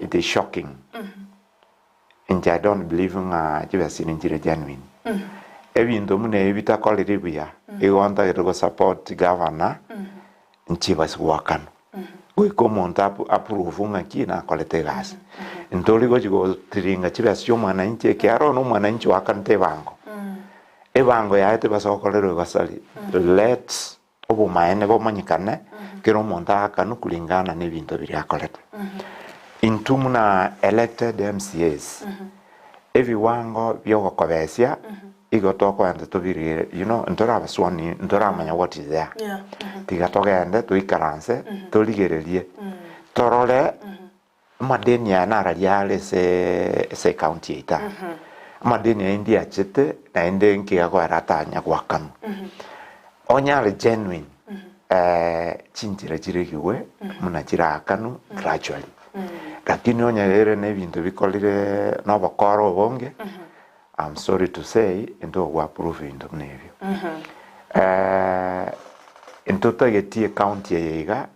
it is shocking. Inche I don't believe ng'a chibesa chiria nchire genuine. Ebinto buna ebi bitakorire buya, igo ntagete go support governor, nchibase goakanwa. Goika omonto approve ng'aki nakorete egasi. Ntori gochi gotiringa chibesa chia omwananchi ekiagera oyo na omwananchi oakanete ebango. Ebango yaye tebasa gokorerwa egosari. Let obomaene bomanyekane kera omonto aakanwe kulingana na ebinto biria akorete. Intwe buna elected MCAs, ebiwango bia ogokobesia igo tokoenda tobirire you know ntore abaswani ntoramanya what is there. Tiga togende toikaranse torigererie torore amadeni aya nararia are ase ase ecounty yaito aa. Amadeni aya ndiachete naende nkiga koera atanya goakanwa. Onye are genuine chinchera chiregigwe buna chiraakanwe gradually. Lakini onye ere na ebinto bikorire na obokora obonge, I'm sorry to say intogwa approve ebinto buna ebio. Ntotageti ecounty eye iga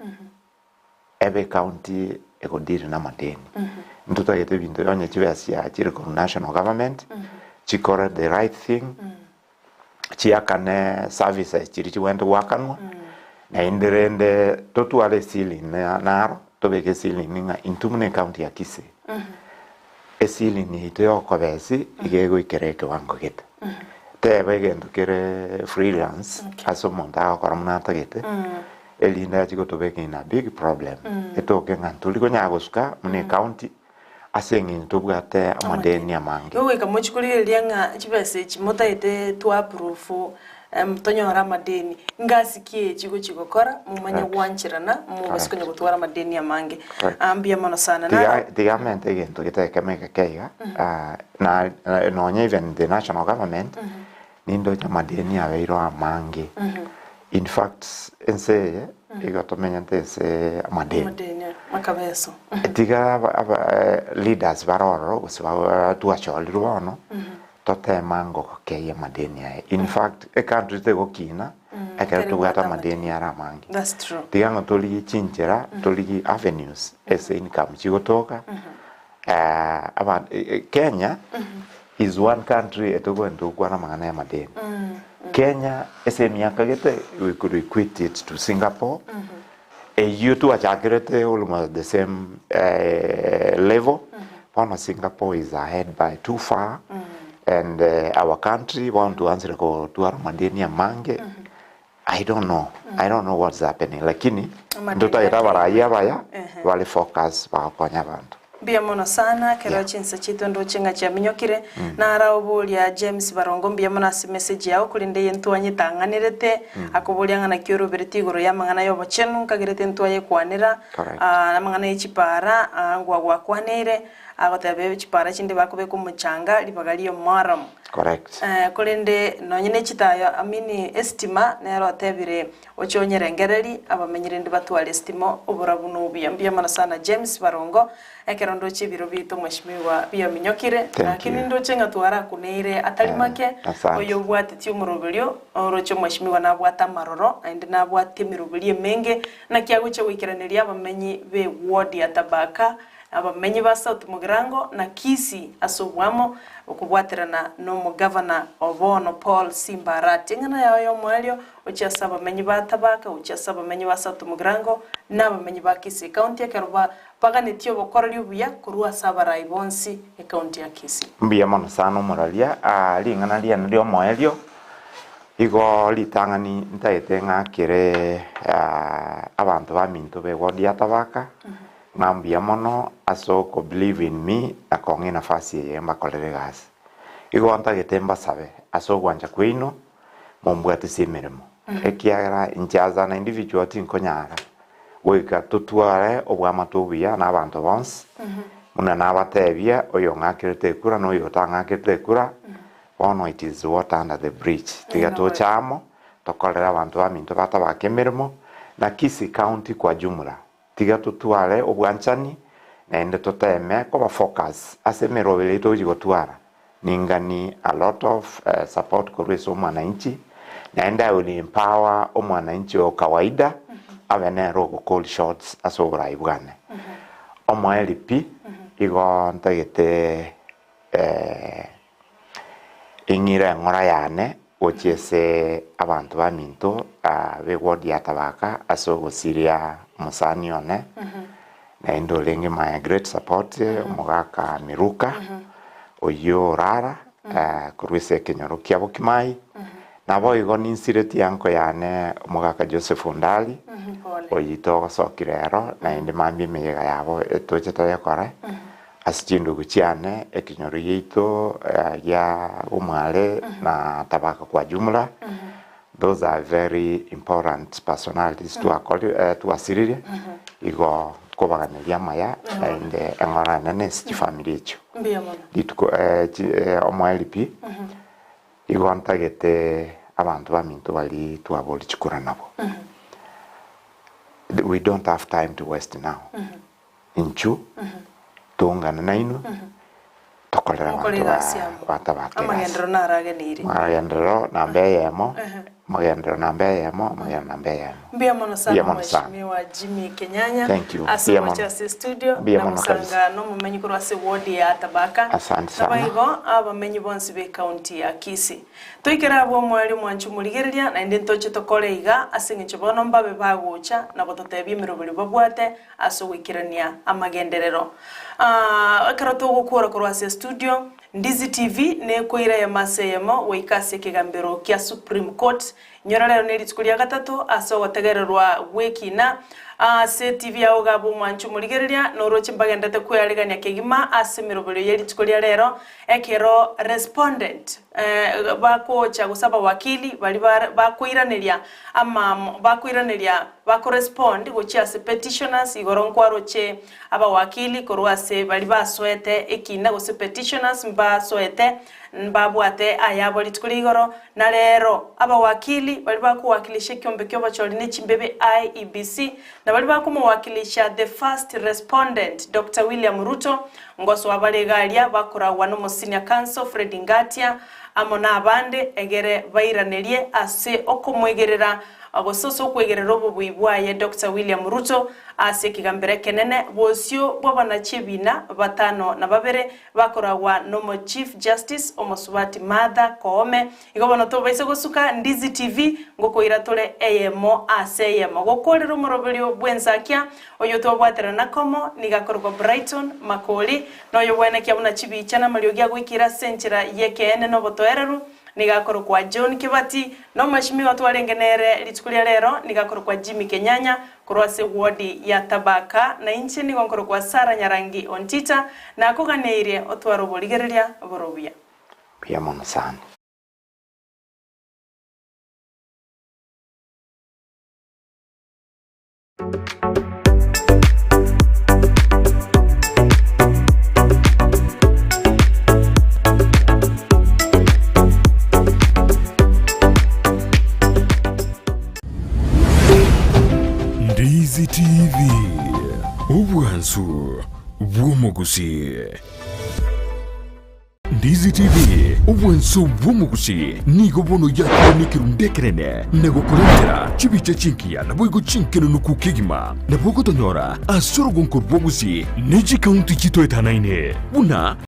ebe ecounty egodeal na amadeni. Ntotagete ebinto onye chibesa chiachire korwa national government, chikore the right thing, chiakane services chiria chigwenerete goakanwa, naende rende totware eceiling naro, tobeke eceiling ng'a intwe buna ecounty ya Kisii, eceiling yaito ya okobesi iga egoikera ekewango gete. Teba egento kere freelance ase omonto agokora buna atagete, erinde achie gotobeka in a big problem, etoke ng'a ntori konyara gosuka buna ecounty ase eng'encho tobwate amadeni amange. Igo goika mochie korigereria ng'a chibesa echi motaete twa approve tonyore amadeni, ngasi ki echi gochia gokora momanye gwancherana mobase konya gotwara amadeni amange. Mbuya mono sana. Tiga tiga amente egento getekeme egeke iga, na nonye even the national government, nindoche amadeni abeire amange. In fact, ense eye. igo tomenyete ase amadeni. Amadeni akabeso. Tiga aba aba leaders bare ororo gose ba twachorirwe bono, totema ngogokeyia amadeni aya. In fact, ecountry tegokina ekero Ekero tobwate ebwate amadeni are amange. That's true. Tiga ng'a torigie chinchera, torigie avenues ase income chigotoka, aba Kenya is one country etogwenerete gokwana amang'ana ya amadeni. Kenya ase emiaka gete we could equate it to Singapore, eyio twachakerete almost the same level, bono Singapore is ahead by too far and our country bono twaanchire gotwara amadeni amange, I don't know, I don't know what's happening lakini Amadeni ntotagete abarai abaya Ehe. bare focus bagokonya abanto. Mbuya mono sana, kero Yeah. chinsa chiaito ndoche ng'a chiaminyokire, nara oboria James Barongo mbuya mono ase message yao korende eye ntwanyetang'anerete, akoboria ng'a naki orobereti igoro y'amang'ana y'obochenu, nkagerete ntwayekwanera, Correct. ah, amang'ana ye chipara, ah, ngwa gwakwaneire, agoteba chipara chinde bakobeka omochanga ribaga ri'omoramu. Correct. Eh, korende nonye ne chitayo, I mean esitima nere otebire oche onyerengereri abamenyi rende batware esitima oborabu na obuya. Mbuya mono sana James Barongo, ekero ndoche ebiro biaito mweshimiwa biaminyokire, Thank lakini you. ndoche ng'a twarakuneire atari Eh, make, asante. oyo obwatetie omoroberio, oroche omweshimiwa nabwate amaroro, naende nabwate emeroberio emenge, naki agochia goikeraneria abamenyi be ward ya Tabaka, Abamenyi ba South Mugirango na Kisii ase oboamo okobwaterana nomogavana o bono Paul Simba Arati. Eng'ana yao y'omoerio gochia ase abamenyi ba Tabaka, gochia ase abamenyi ba South Mugirango na abamenyi ba Kisii County ekero baganetie obokoreri obuya korwa ase abarai bonsi ecounty ya Kisii. Mbuya mono sana omoraria, ring'ana riane ri'omoerio, igo ritang'ani ntagete ng'akere abanto baminto b'eward ya Tabaka, Ng'a mbuya mono ase oko believe in me na kong'a enafasi eye mbakorere egasi. Igo ntagete mbasabe ase ogwancha kwaino mombwatisi emeremo, ekiagera inche as an individual tinkonyara goika totware oboamate obuya na abanto bonsi, buna nabatebia oyong'akerete ekura na oyotang'akerete ekura, bono it is water under the bridge. Tiga toche amo tokorere abanto baminto batabake emeremo na Kisii County kwa jumla. Tiga totware obwanchani, naende toteeme koba focus ase emeroberi yaito togochia gotwara. Ningani a lot of support korwa ase omwananchi, naende I will empower omwananchi o kawaida abe nere ogo call shots ase oborai bwane. Omoerio pi, igo ntagete Ing'ire eng'ora yane gochia ase abanto baminto b'eward ya Tabaka ase ogosiria omosani one, naende orenge my great support omogaka Miruka, oyio orara korwa ase ekenyoro kia Bokimai. Naboigo ninsiretie anko yane omogaka Joseph Ondari, oyio togosokire ero, naende mambia emeyega yabo etoche toyekore. Ase chindugu chiane, ekenyoro giaito gia Omware na Tabaka kwa jumla, those are very important personalities twakori twasiririe, igo nkobaganeria amaya naende eng'ora enene ase chifamiri echio. Mbuya mono. Rituko chi omoerio pi, igo ntagete abanto baminto baria twaboria chikura nabwo, we don't have time to waste now. Inchuo toungane nainwe, tokorere Mokore abanto egasi amo. batabake egasi. Amagenderero narageneire. Amagenderero namba eyemo, amagenderero namba eyemo, amagenderero namba eyemo. Mbuya mono sana Mbuya mono sana. Mheshimiwa Jimmy Kenyanya Thank you. ase Mbuya ogocha mono. ase estudio Mbuya na mono kabisa. gosanga nomomenyi korwa ase ward ya Tabaka Asante sana. naboigo abamenyi bonsi be county ya Kisii. Toikere abwo omoerio mwanche omorigereria, naende ntoche tokore iga, ase engencho bono mbabe bagocha na gototebia emeroberio babwate ase ogoikerania amagenderero. Aa, ekero togokwora korwa ase estudio, Ndizi TV nekoira eyemo ase eyemo goika ase ekegambero kia Supreme Court. Inyora rero ne rituko ria gatato ase ogotegererwa gw'ekina ase TV yao iga abwo omwanche omorigereria, noroche mbagenderete kwearegania kegima ase emeroberio ye rituko ria rero, ekero respondent. Bakocha gose abawakili baria bakoiraneria ama bakoiraneria bakorespond gochia ase petitioners igoro nkwaroche abawakili korwa ase baria basoete ekina gose petitioners mbasoete mbabwate ayabo rituko ria igoro na rero abawakili baria bakowakilisha ekiombe kia obochori ne chimbebe IEBC na baria bakomowakilisha the first respondent Doctor William Ruto Ngosoa bare iga aria bakoragwa n'Omosenior Counsel Fred Ngatia amo nabande, egere bairanerie ase okomoigerera gose ase okwegerera obobui bwaye Doctor William Ruto ase ekegambero ekenene bosio bw'abanachi ebina batano na babere bakoragwa n'omo Chief Justice Omosubati Martha Koome. Igo bono tobaise gosuka Ndizi TV ngokoira tore eyemo ase eyemo gokorera omoroberio bw'ensakia Oyo twabwaterana komo nigo akorokwa Brighton Makori, na oyo bwenekia buna chibicha na amariogi agoikera ase enchera y'ekeene na obotoereru nigo akorokwa John Kibati, na omweshimiwa twarenge nere rituko ria rero nigo akorokwa Jimmy Kenyanya korwa ase ward ya Tabaka, na inche nigo nkorokwa Sarah Nyarangi Ontita, nakoganeirie otware oborigereria bore obuya. Mbuya mono sana. Ndizi TV, obwansu bw'omogusii. Ndizi TV, obwanso bw'omogusi, nigo bono yakire nekerundu ekenene na gokorentera chibicha chingiya naboigo chinkenenuku kegima. Nabo ogotonyora ase orogonko rw'obosi ne chikaunti chitoetanaine buna.